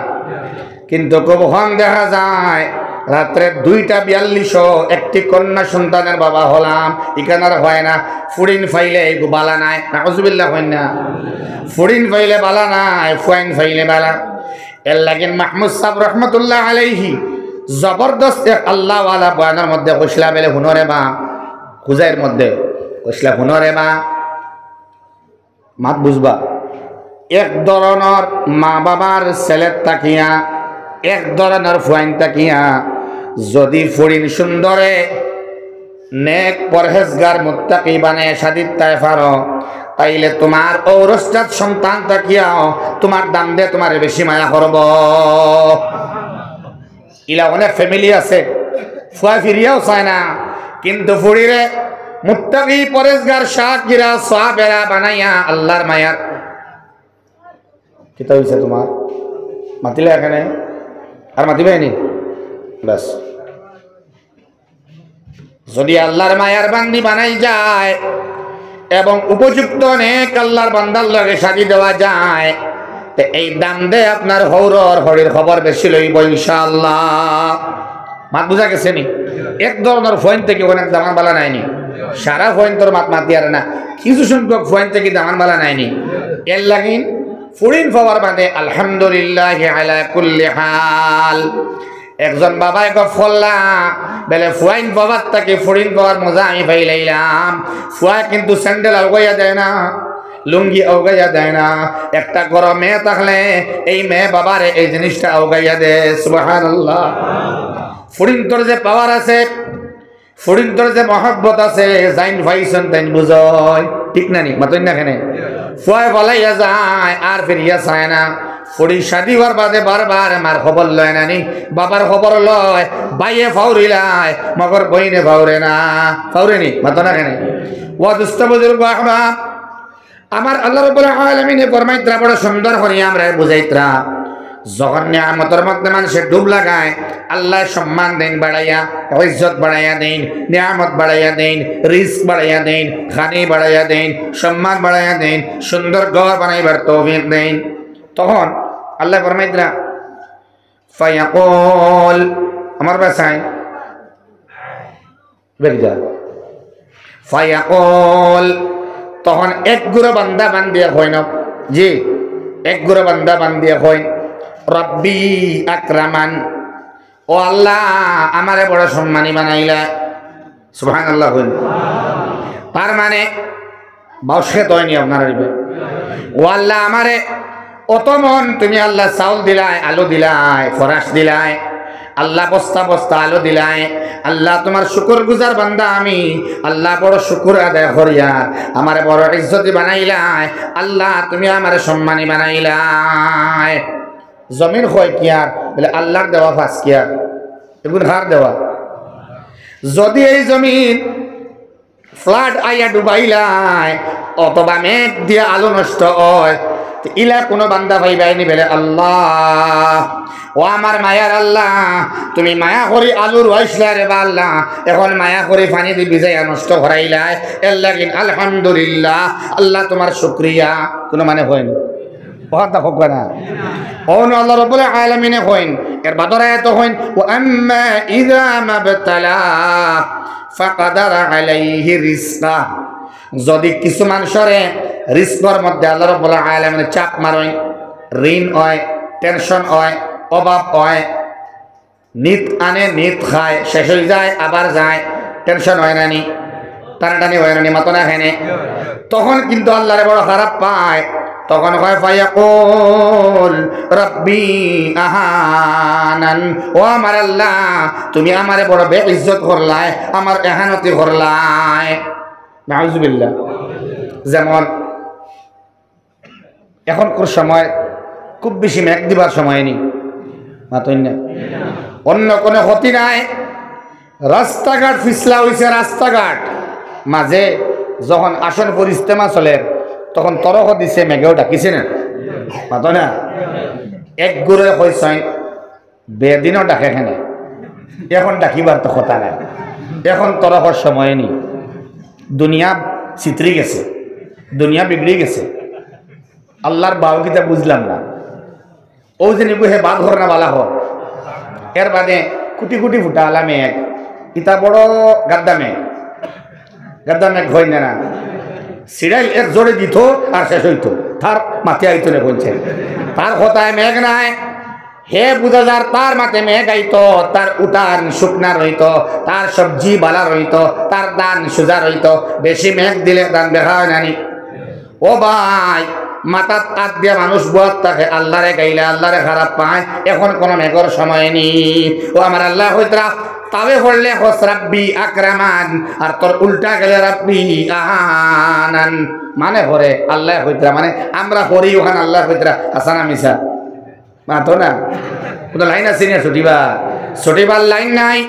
কিন্তু খুব কম দেখা যায়, রাত্রে দুইটা বিয়াল্লিশো একটি কন্যা সন্তানের বাবা হলাম, ইখান আর অয় না। ফুড়িন পাইলে এগু বালা নায়, নাউজুবিল্লাহ, অয় না? ফুড়িন পাইলে বালা নায়, ফুয়াইন পাইলে বালা। এরলাগি মাহমুদ সাব রহমতুল্লাহ আলাইহি জবরদস্ত এক আল্লাহওয়ালা বয়ানর মধ্যে কইছলা বেলে, "হুনো রে বা", খুজাইর মধ্যে কইছলা, "হুনো রে বা, মাত বুঝবা, এক ধরনর মা-বাবার ছেলের থাকিয়া, এক ধরনর ফুয়াইন থাকিয়া, যুদি ফুড়িন সুন্দরে নেক পরহেজগার মুত্তাকি বানাইয়া শাদি দিতায় পারো, তাইলে তুমার ঔরসজাত সন্তান থাকিয়াও তুমার দামদে তুমারে বেশি মায়া করবো।" ইলা অনেক family আছে, ফুয়া ফিরিয়াও চায় না, কিন্তু ফুড়িরে মুত্তাকি পরহেজগার শাকিরা সাবিরা বানাইয়া আল্লার মায়ার। কিতা অইছে তুমার? মাতিলা এখানে? আর মাতিবায়নি? বাস। যুদি আল্লার মায়ার বান্দি বানাই যায় এবং উপযুক্ত নেক আল্লার বান্দার লগে শাদি দেওয়া যায়, তে এই দামদে আপনার হউরর হড়ির খবর বেশি লইবো ইনশাআল্লাহ। মাত বুঝা গেছে নি? এক ধরনর ফুয়াইন থাকি অনেক দামান বালা নায় নি? সারা ফুয়াইন্তর মাত মাতিয়ার না, কিছু সংখ্যক ফুয়াইন থাকি দামান বালা নায় নি? এরলাগি ফুড়িন পাওয়ার বাদে আলহামদুলিল্লাহি আলা কুল্লি হাল। একজন বাবায় গফ করলা, বেলে ফুয়াইন পাওয়ার থাকি ফুড়িন পাওয়ার মজা আমি পাইলাইলাম। ফুয়ায় কিন্তু স্যান্ডেল আউগাইয়া দেয় না, লুঙ্গি আউগাইয়া দেয় না। একটা ঘরো মেয়ে থাকলে এই মেয়ে বাবারে এই জিনিসটা আউগাইয়া দেয়। সুবহানাল্লাহ। ফুড়িন্তর যে power আছে, ফুড়িন্তর যে মহব্বত আছে, যাইন পাইছইন তাইন বুঝইন, ঠিক না নি? মাতইন না কেনে? ফুয়ায় ফালাইয়া যায়, আর ফিরিয়া চায় না। ফুড়ি শাদি অওয়ার বাদে বারবার মার খবর লয় না নি, বাবার খবর লয়, ভাইয়ে ফাউরিলায়, মগর বইনে ফাউরে না। ফাউরে নি? মাতো না কেনে? ও দোস্ত বুজুর্গ আহবাব, আমার আল্লাহ রাব্বুল আলামিনে ফরমাইতরা, বড় সুন্দর করি আমরারে বুঝাইতরা। যখন নিয়ামতর মধ্যে মানষে ডুব লাগায়, আল্লায় সম্মান দেইন বাড়াইয়া, ইজ্জত বাড়াইয়া দেইন, নিয়ামত বাড়াইয়া দেইন, রিজক বাড়াইয়া দেইন, খানি বাড়াইয়া দেইন, সম্মান বাড়াইয়া দেইন, সুন্দর ঘর বানাইবার তৌফিক দেইন। তখন আল্লায় ফরমাইতরা, ফায়াকুল, আমার ভাষায়, বেরিয়া। ফায়াকুল, তখন এক গুরু বান্দা বান্দিয়ে কইন, জি, এক গুরু বান্দা বান্দিয়ে কইন, "রব্বি আকরামান।" ও আল্লাহ, আমারে বড় সম্মানী বানাইলা। সুবহানাল্লাহ কইন। তার মানে, বাউশ খেত অয়নি আপনারার ইবা। ও আল্লাহ, আমারে অত মন তুমি আল্লাহ চাউল দিলায়, আলু দিলায়, ফরাস দিলায়, আল্লাহ বস্তা বস্তা আলু দিলায়, আল্লাহ তুমার শুকুর গুজার বান্দা আমি, আল্লাহ বড় শুকুর আদায় করিয়ার, আমারে বড় ইজ্জতি বানাইলায়, আল্লাহ তুমি আমারে সম্মানী বানাইলায়। জমিন কয় কিয়ার? বলে আল্লাহর দেওয়া পাঁচ কিয়ার। এগুন কার দেওয়া? যদি এই জমিন ফ্লাড আইয়া ডুবাইলায় অথবা মেঘ দিয়া আলু নষ্ট অয়, তে ইলা কুনু বান্দা পাইবায়নি? বলে আল্লাহ, ও আমার মায়ার আল্লাহ, তুমি মায়া করি আলু রুয়াইছলায় রে বা আল্লাহ, এখন মায়া করি পানি দি ভিজাইয়া নষ্ট করাইলায়, এর লাগিন আলহামদুলিল্লাহ, আল্লাহ তুমার শুকরিয়া। কুনু মানে কইন? অখানতা কউক্কা না। অনো আল্লাহ রাব্বুল আলামিনে কইন, এর বাদর আয়াতো কইন, "ওয়া আম্মা ইযা মাবতালা ফাকাদারা আলাইহি রিজকা।" যদি কিছু মানষরে রিজকর মধ্যে আল্লাহ রাব্বুল আলামিনে চাপ মারইন, ঋণ অয়, টেনশন অয়, অভাব অয়, নিত আনে, নিত খায়, শেষ অইযায়, আবার যায়, টেনশন অয় না নি? টানাটানি অয় না নি? মাতো না কেনে? তখন কিন্তু আল্লাহরে বড় খারাপ পায়। তখন কয়, "ফায়াকুল রাব্বি আহানান।" ও আমার আল্লাহ, তুমি আমারে বড় বেইজ্জত করলায়, আমার এহানতি করলায়। নাউজুবিল্লাহ। যেমন এখনকার সময় খুব বেশি মেঘ দিবার সময় নি, মাতইন না। অন্য কোনো ক্ষতি নাই, রাস্তাঘাট পিছলা অইছে, রাস্তাঘাট মাঝে যখন আসন পরিস্তেমা চলের, তখন তরফ দিছে, মেঘেও ডাকিছে না, মাতো না। এক গুরুয়ে কইছইন, বেদিনও ডাকে কেনে, এখন ডাকিবার তো কথা নাই, এখন তরফর সময় নি। দুনিয়া ছিতরি গেছে, দুনিয়া বিগড়ি গেছে। আল্লাহর বাউ কিতা বুঝলাম না। ও যে নিবু হে বাদ ঘর না বালা ঘর, এর বাদে কুটি কুটি ফুটা আলা মেঘ, ইতা বড় গাদ্দা মেঘ, গাদ্দা মেঘ অয় না না? সিরাইল এক জোরে দিত আর শেষ অইতো, তার মাতে আইতো না বলছে। তার কথায় মেঘ নাই, হে বুঝা যার তার মাতে মেঘ আইতো, তার উঠান শুকনা রইতো, তার সবজি বালা রইতো, তার ধান সুজা রইতো। বেশি মেঘ দিলে ধান বেকা অয় না নি? ও ভাই, মাথাত আত দিয়া মানুষ বওয়াত থাকে, আল্লাহরে গাইলে আল্লাহরে খারাপ পায়, এখন কোনো মেঘর সময় নি। ও আমার আল্লাহ কইতরা, তাবে পড়লে কস রাব্বি আকরামান, আর তোর উল্টা গেলে রাব্বি আহানান। মানে পড়ে আল্লাহ কইতরা, মানে আমরা পড়ি ওখান আল্লাহ কইতরা, হাছা না মিছা? মাতো না। কোনো লাইন আছে না ছুটিবার? ছুটিবার লাইন নাই।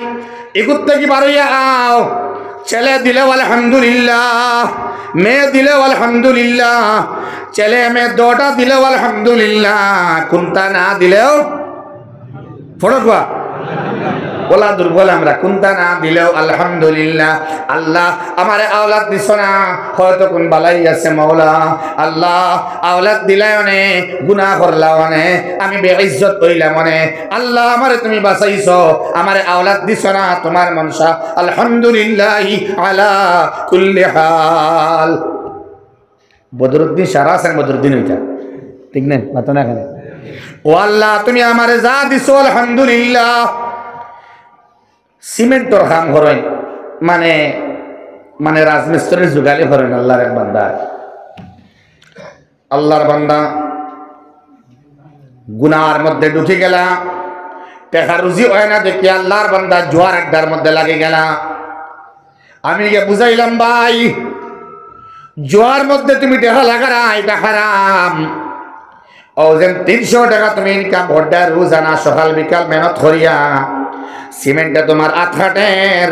ইগুত থাকি বারইয়া আও। ছেলে দিলেও আলহামদুলিল্লাহ, মেয়ে দিলেও আলহামদুলিল্লাহ, ছেলে মেয়ে দুটা দিলেও আলহামদুলিল্লাহ, কুন্তা না দিলেও, পড়ো কুয়া, বলা দুর্বল আমরা, কুন্তা না দিলেও আলহামদুলিল্লাহ। আল্লাহ আমারে আওলাদ দিছো না, হয়তো কুন বালাই আছে মৌলা। আল্লাহ আওলাদ দিলায় অনে, গুনাহ করলা অনে, আমি বেইজ্জত অইলাম অনে। আল্লাহ আমারে তুমি বাঁচাইছো, আমারে আওলাদ দিছো না, তুমার মনশা। আলহামদুলিল্লাহি আলা কুল্লি হাল। বদরুদ্দিন সারা আছেন, বদরুদ্দিন ওইটা। ঠিক না? মাতো না কেনে? ও আল্লাহ, তুমি আমারে যা দিছো, আলহামদুলিল্লাহ। সিমেন্টর কাম করইন, মানে, মানে রাজমিস্ত্রির জুগালি করইন আল্লাহর এক বান্দা। আল্লাহর বান্দা গুনার মধ্যে ঢুকি গেলা, টেকা রুজি অয় না দেখি আল্লাহর বান্দা জুয়ার আড্ডার মধ্যে লাগি গেলা। আমি গিয়া বুঝাইলাম, ভাই, জুয়ার মধ্যে তুমি টেকা লাগারা, এটা হারাম। ও যেন তিনশো টেকা তুমি ইনকাম কররায় রোজানা সকাল বিকাল মেহনত করিয়া, সিমেন্টে তুমার আত কাটের,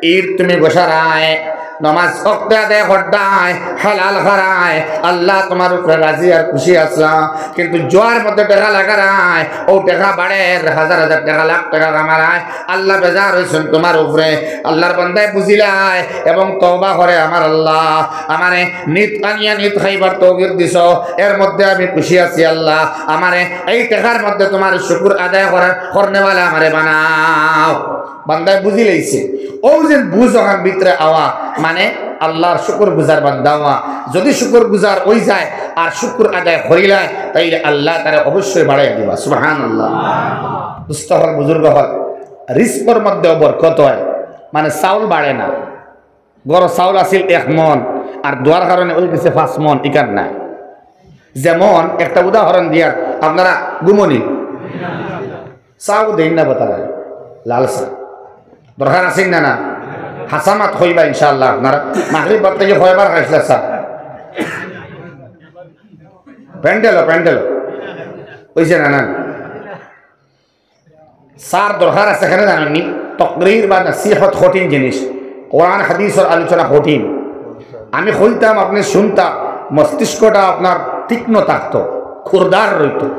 ইট তুমি ঘষারায়, নমাজ অক্তে আদায় কররায়, হালাল খারায়, আল্লাহ তুমার উপরে রাজি আর খুশি আছলা। কিন্তু জুয়ার মধ্যে টেকা লাগারায়, ও টেকা বাড়ের, হাজার হাজার টেকা, লাখ টেকা কামারায়, আল্লাহ বেজার অইছইন তুমার উপরে। আল্লাহর বান্দায় বুঝিলায় এবং তওবা করে, আমার আল্লাহ, আমারে নিত আনিয়া নিত খাইবার তৌফিক দিছো, এর মধ্যে আমি খুশি আছি আল্লাহ। আমারে এই টেকার মধ্যে তুমার শুকুর আদায় করার, করনেওয়ালা আমারে বানাও। বান্দায় বুঝিলাইছে, ও যে বুঝ অখান ভিতরে আওয়া, মানে আল্লাহর শুকুর গুজার বান্দা অওয়া। যদি শুকুর গুজার অইযায় আর শুকুর আদায় করিলায়, তাইলে আল্লাহ তারে অবশ্যই বাড়াইয়া দিবা। সুবহানাল্লাহ। দোস্ত অকল, বুজুর্গ অকল, রিজকর মধ্যেও বরকত অয়, মানে চাউল বাড়ে না। ঘরো চাউল আছিল এক মন, আর দোয়ার কারণে অইগেছে পাঁচ মন, ইখান নায়। যেমন একটা উদাহরণ দিয়ার, আপনারা ঘুমনি চাও দেইন না, বাতারা লালসা। দরকার আছে না, না? হাছা মাত কইবা ইনশাআল্লাহ। আপনারা মাগরিব বাদ থাকি কয়বার খাইছলা চা? প্যান্ডেলো, প্যান্ডেলো। অইছে না, না? চার দরকার আছে, কেনে জানইননি? তকরির বা নসিহত কঠিন জিনিস, কোরআন হাদিসর আলোচনা কঠিন। আমি কইতাম, আপনে শুনতা, মস্তিষ্কটা আপনার তীক্ষ্ণ থাকতো, খুরদার রইতো,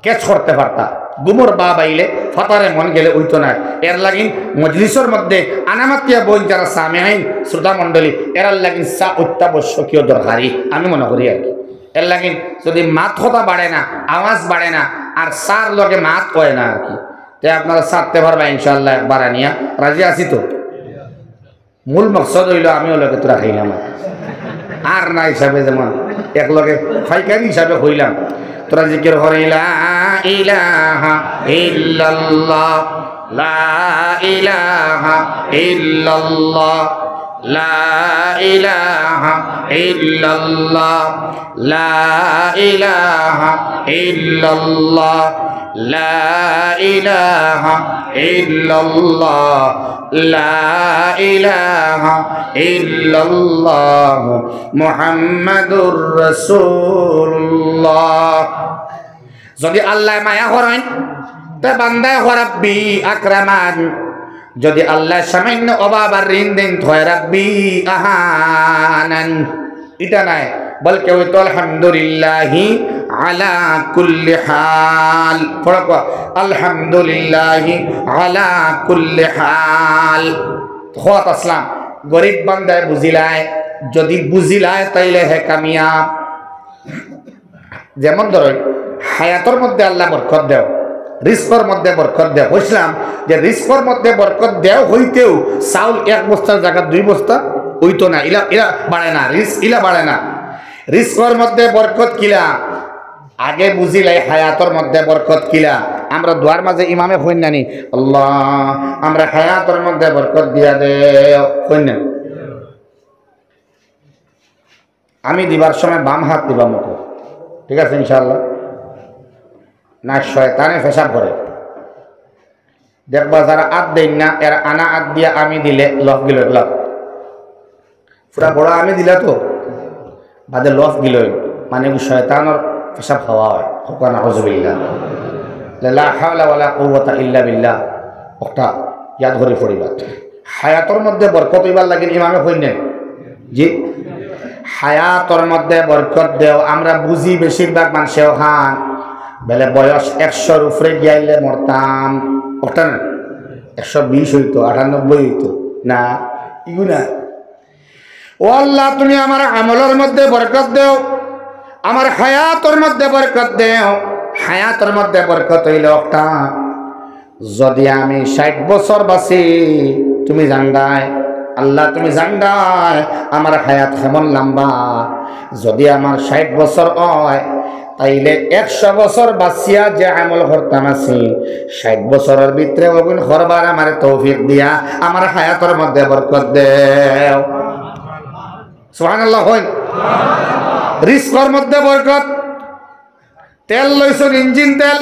catch করতে পারতা। ঘুমর বাপ আইলে ফাতারে মন গেলে অইতো নায়। এর লাগিন মজলিসর মধ্যে আনামাতিয়া বইন যারা সামেইন, শ্রোতা মণ্ডলী, এরার লাগিন চা অত্যাবশ্যকীয় দরকারি আমি মনে করি আর কি। এর লাগিন যদি মাত কথা বাড়ে না, আওয়াজ বাড়ে না, আর চার লগে মাত অয় না আর কি। তে আপনারা চাইতে পারবা ইনশাআল্লাহ একবার আনিয়া, রাজি আছি তো? মূল মকসদ অইলো আমিও লগে তোরা খাইলাম আর। আর না হিসাবে যেমন এক লগে পাইকারি হিসাবে কইলাম, তোরা জিকির করো, লা ইলাহা ইল্লাল্লাহ, লা ইলাহা ইল্লাল্লাহ, লা ইলাহা ইল্লাল্লাহ, লা ইলাহা ইল্লাল্লাহ, লা ইলাহা ইল্লাল্লাহ, লা ইলাহা ইল্লাল্লাহ, মুহাম্মাদুর রাসূলুল্লাহ। যদি আল্লায় মায়া করইন, তে বান্দায় কয় রাব্বি আকরামান। যদি আল্লায় সামান্য অভাব আর ঋণ দেইন, তে কয় রাব্বি আহানান। ইটা নায়, বলকে অইতো আলহামদুলিল্লাহি আলা কুল্লি হাল। পড়ো কও, আলহামদুলিল্লাহি আলা কুল্লি হাল। কওয়াত আসলাম, গরিব বান্দায় বুঝিলায়, যদি বুঝিলায় তাইলে হে কামিয়াব। যেমন ধরো, হায়াতর মধ্যে আল্লায় বরকত দেও, রিজকর মধ্যে বরকত দেও। কইছলাম যে রিজকর মধ্যে বরকত দেও অইতেউ চাউল এক বস্তার জাগাত দুই বস্তা অইতো না, ইলা, ইলা বাড়ে না, রিজক ইলা বাড়ে না। রিজকর মধ্যে বরকত কিলা? আগে বুঝিলাই হায়াতর মধ্যে বরকত কিলা। আমরা দোয়ার মাঝে ইমামে কইন না নি, "আল্লাহ, আমরারে হায়াতর মধ্যে বরকত দিয়া দেও", কইন না? আমি দিবার সময় বাম হাত দিবা মুখো, ঠিক আছে ইনশাআল্লাহ? না, শয়তানে পেশাব করে। দেখবা যারা আত দেইন না, এরা আনা আত দিয়া আমি দিলে লফ গিলইন, লফ। পুরা বড় আমি দিলা তো, বাদে লফ গিলইন, মানে কি শয়তানর পেশাব খাওয়া অয়। কও নাউজুবিল্লাহ। লা হাওলা ওয়ালা কুওয়াতা ইল্লা বিল্লাহ। অটা ইয়াদ করি পড়িবা। হায়াতর মধ্যে বরকত অইবার লাগি ইমামে কইন না। জি, হায়াতর মধ্যে বরকত দেও। আমরা বুঝি বেশিরভাগ মানষে অখান বেলে বয়স একশোর উপরে গিয়াইলে মরতাম, অটা না, একশো বিশ অইতো, আটানব্বই অইতো, না, ইগু না। ও আল্লাহ, তুমি আমার আমলর মধ্যে বরকত দেও, আমার হায়াতর মধ্যে বরকত দেও। হায়াতর মধ্যে বরকত অইলো অটা, যদি আমি ষাইট বছর বাঁচি, তুমি জানরায়, আল্লাহ তুমি জানরায় আমার হায়াত কেমন লম্বা। যদি আমার ষাইট বছর অয়, তাইলে একশো বছর বাঁচিয়া যে আমল করতাম আছি, ষাইট বছরর ভিতরে অগুন করবার আমারে তৌফিক দিয়া আমার হায়াতর মধ্যে বরকত দেও। সুবহানাল্লাহ কইন। রিজকর মধ্যে বরকত। তেল লইছইন, ইঞ্জিন তেল,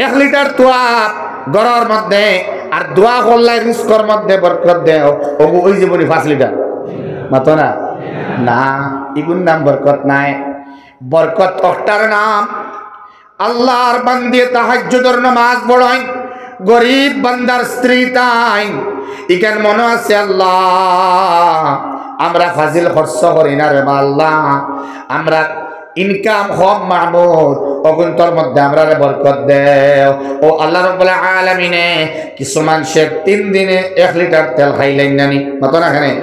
এক লিটার তুয়া ঘরর মধ্যে, আর দোয়া করলায় রিজকর মধ্যে বরকত দেও, অগু অইযিবোনি পাঁচ লিটার। মাতো না? না, ইগুর নাম বরকত নায়। বরকত অটার নাম, আল্লাহর বান্দায় তাহাজ্জুদর নামাজ পড়ইন, গরিব বান্দার স্ত্রী তাইন, ইখান মনো আছে আল্লাহ, আমরা ফাজিল খরচ করি না রে বা আল্লাহ, আমরা ইনকাম কম মাবুদ, অগুন্তর মধ্যে আমরারে বরকত দেও। ও আল্লাহ রাব্বুল আলামিনে, কিছু মানষে তিন দিনে এক লিটার তেল খাইলাইন না নি, মাতো না কেনে?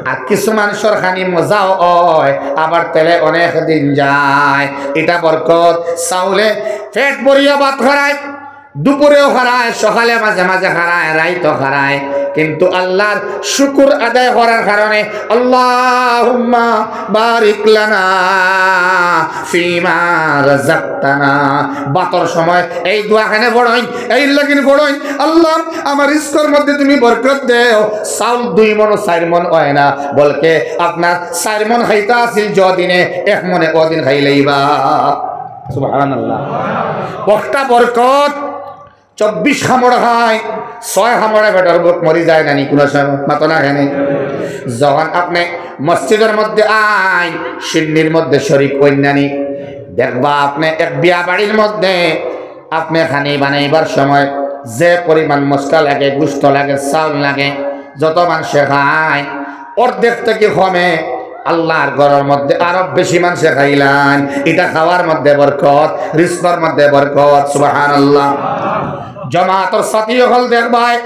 আর কিছু মানষর খানি মজাও অয়, আবার তেলে অনেক দিন যায়। ইটা বরকত। চাউলে পেট ভরিয়া ভাত খারায়, দুপুরেও খারায়, সকালে মাঝে মাঝে খারায়, রাইতো খারায়, কিন্তু আল্লাহর শুকুর আদায় করার কারণে, আল্লাহুম্মা বারিক লানা ফিমা রাযাকতানা। ভাতর সময় এই দোয়া কেনে পড়ইন, এই লাগিন পড়ইন, আল্লাহ, আমার রিজকর মধ্যে তুমি বরকত দেও। চাউল দুই মন, চাইর মন অয় না, বলকে আপনার চাইর মন খাইতা আছিল যদিনে, এক মনে অদিন খাইলাইবা। সুবহানাল্লাহ। অটা বরকত। চব্বিশ কামড় খায়, ছয় কামড়ে পেটর ভুক মরি যায় না নি কুনু সময়? মাতো না কেনে? যখন আপনে মসজিদর মধ্যে আইন, শিন্নির মধ্যে শরিক অইন না নি, দেখবা আপনে এক বিয়া বাড়ির মধ্যে আপনে খানি বানাইবার সময় যে পরিমাণ মশলা লাগে, গুস্ত লাগে, চাউল লাগে, যত মানষে খায়, অর্ধেক থাকি কমে আল্লার ঘরর মধ্যে আরো বেশি মানষে খাইলাইন। ইটা খাওয়ার মধ্যে বরকত, রিজকর মধ্যে বরকত। সুবহানাল্লাহ। জমাতর সাথী অকল দেখবায়,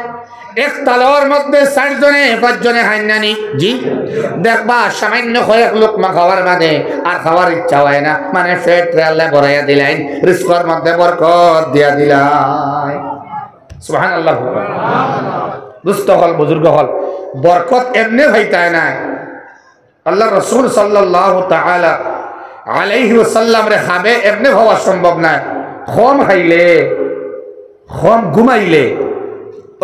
এক থালর মধ্যে চাইরজনে পাঁচজনে খাইন না নি? জি। দেখবা সামান্য কয়েক লুকমা খাওয়ার বাদে আর খাওয়ার ইচ্ছা অয় না, মানে পেটরে আল্লায় ভরাইয়া দিলাইন, রিজকর মধ্যে বরকত দিয়া দিলাইন। সুবহানাল্লাহ। দোস্ত অকল, বুজুর্গ অকল, বরকত এমনে পাইতায় নায়। আল্লার রসুল সাল্লাল্লাহু তাআলা আলাইহি ওয়াসাল্লামরে খাবে এমনে পাওয়া সম্ভব নায়। কম খাইলে, কম ঘুমাইলে,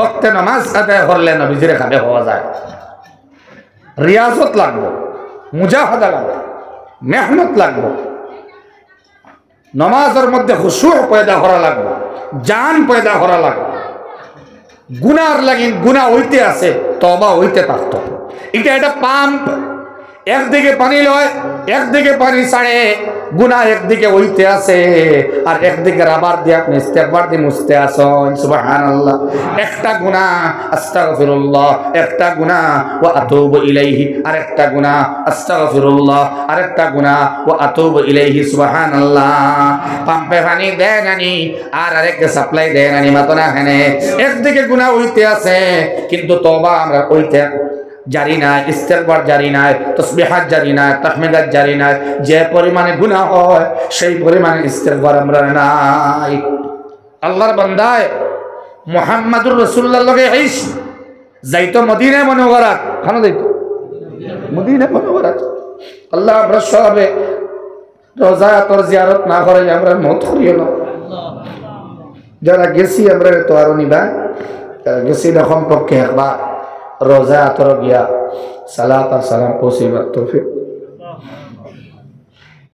অক্তে নামাজ আদায় করলে নবীজিরে খাবে পাওয়া যায়। রিয়াজত লাগবো, মুজাহাদা লাগবো, মেহনত লাগবো। নমাজর মধ্যে খুশু পয়দা করা লাগবো, জান পয়দা করা লাগবো। গুনার লাগি গুনা অইতে আছে, তওবা অইতে থাকতো। ইটা একটা পাম্প, একদিকে পানি লয়, একদিকে পানি ছাড়ে, গুনা একদিকে অইতে আছে, আর একদিকে রাবার দিয়া আপনে ইস্তেগফার দি মুছতে আছইন। সুবহানাল্লাহ। একটা গুনা আস্তাগফিরুল্লাহ, একটা গুনা ওয়া আতুবু ইলাইহি, আর একটা গুনা আস্তাগফিরুল্লাহ, আর একটা গুনা ওয়া আতুবু ইলাইহি। সুবহানাল্লাহ। পাম্পে পানি দেয় না নি, আর আরেককে সাপ্লাই দেয় না নি, মাতো না কেনে? একদিকে গুনা অইতে আছে, কিন্তু তওবা আমরার অইতে জারি নাই, ইস্তেগফার জারি নাই, তসবিহাত জারি নাই, তাহমিদাত জারি নাই। যে পরিমাণে গুনা অয়, সেই পরিমাণে ইস্তেগফার আমরার নাই। আল্লার বান্দায় মুহাম্মাদুর রাসূলুল্লাহর লগে ইশক, যাইতো মদিনা মুনাওয়ারাত, কেনে যাইতো? মদিনা মুনাওয়ারাত। আল্লাহ, আমরা সবে রওজা আতর জিয়ারত না করাইয়া আমরার মউত করিও না। যারা গেছি, আমরারে তো আরো নিবা, যারা গেছি না, কমপক্ষে একবার রওজা আতর গিয়া সালাত আর সালাম পৌঁছাইবার তৌফিক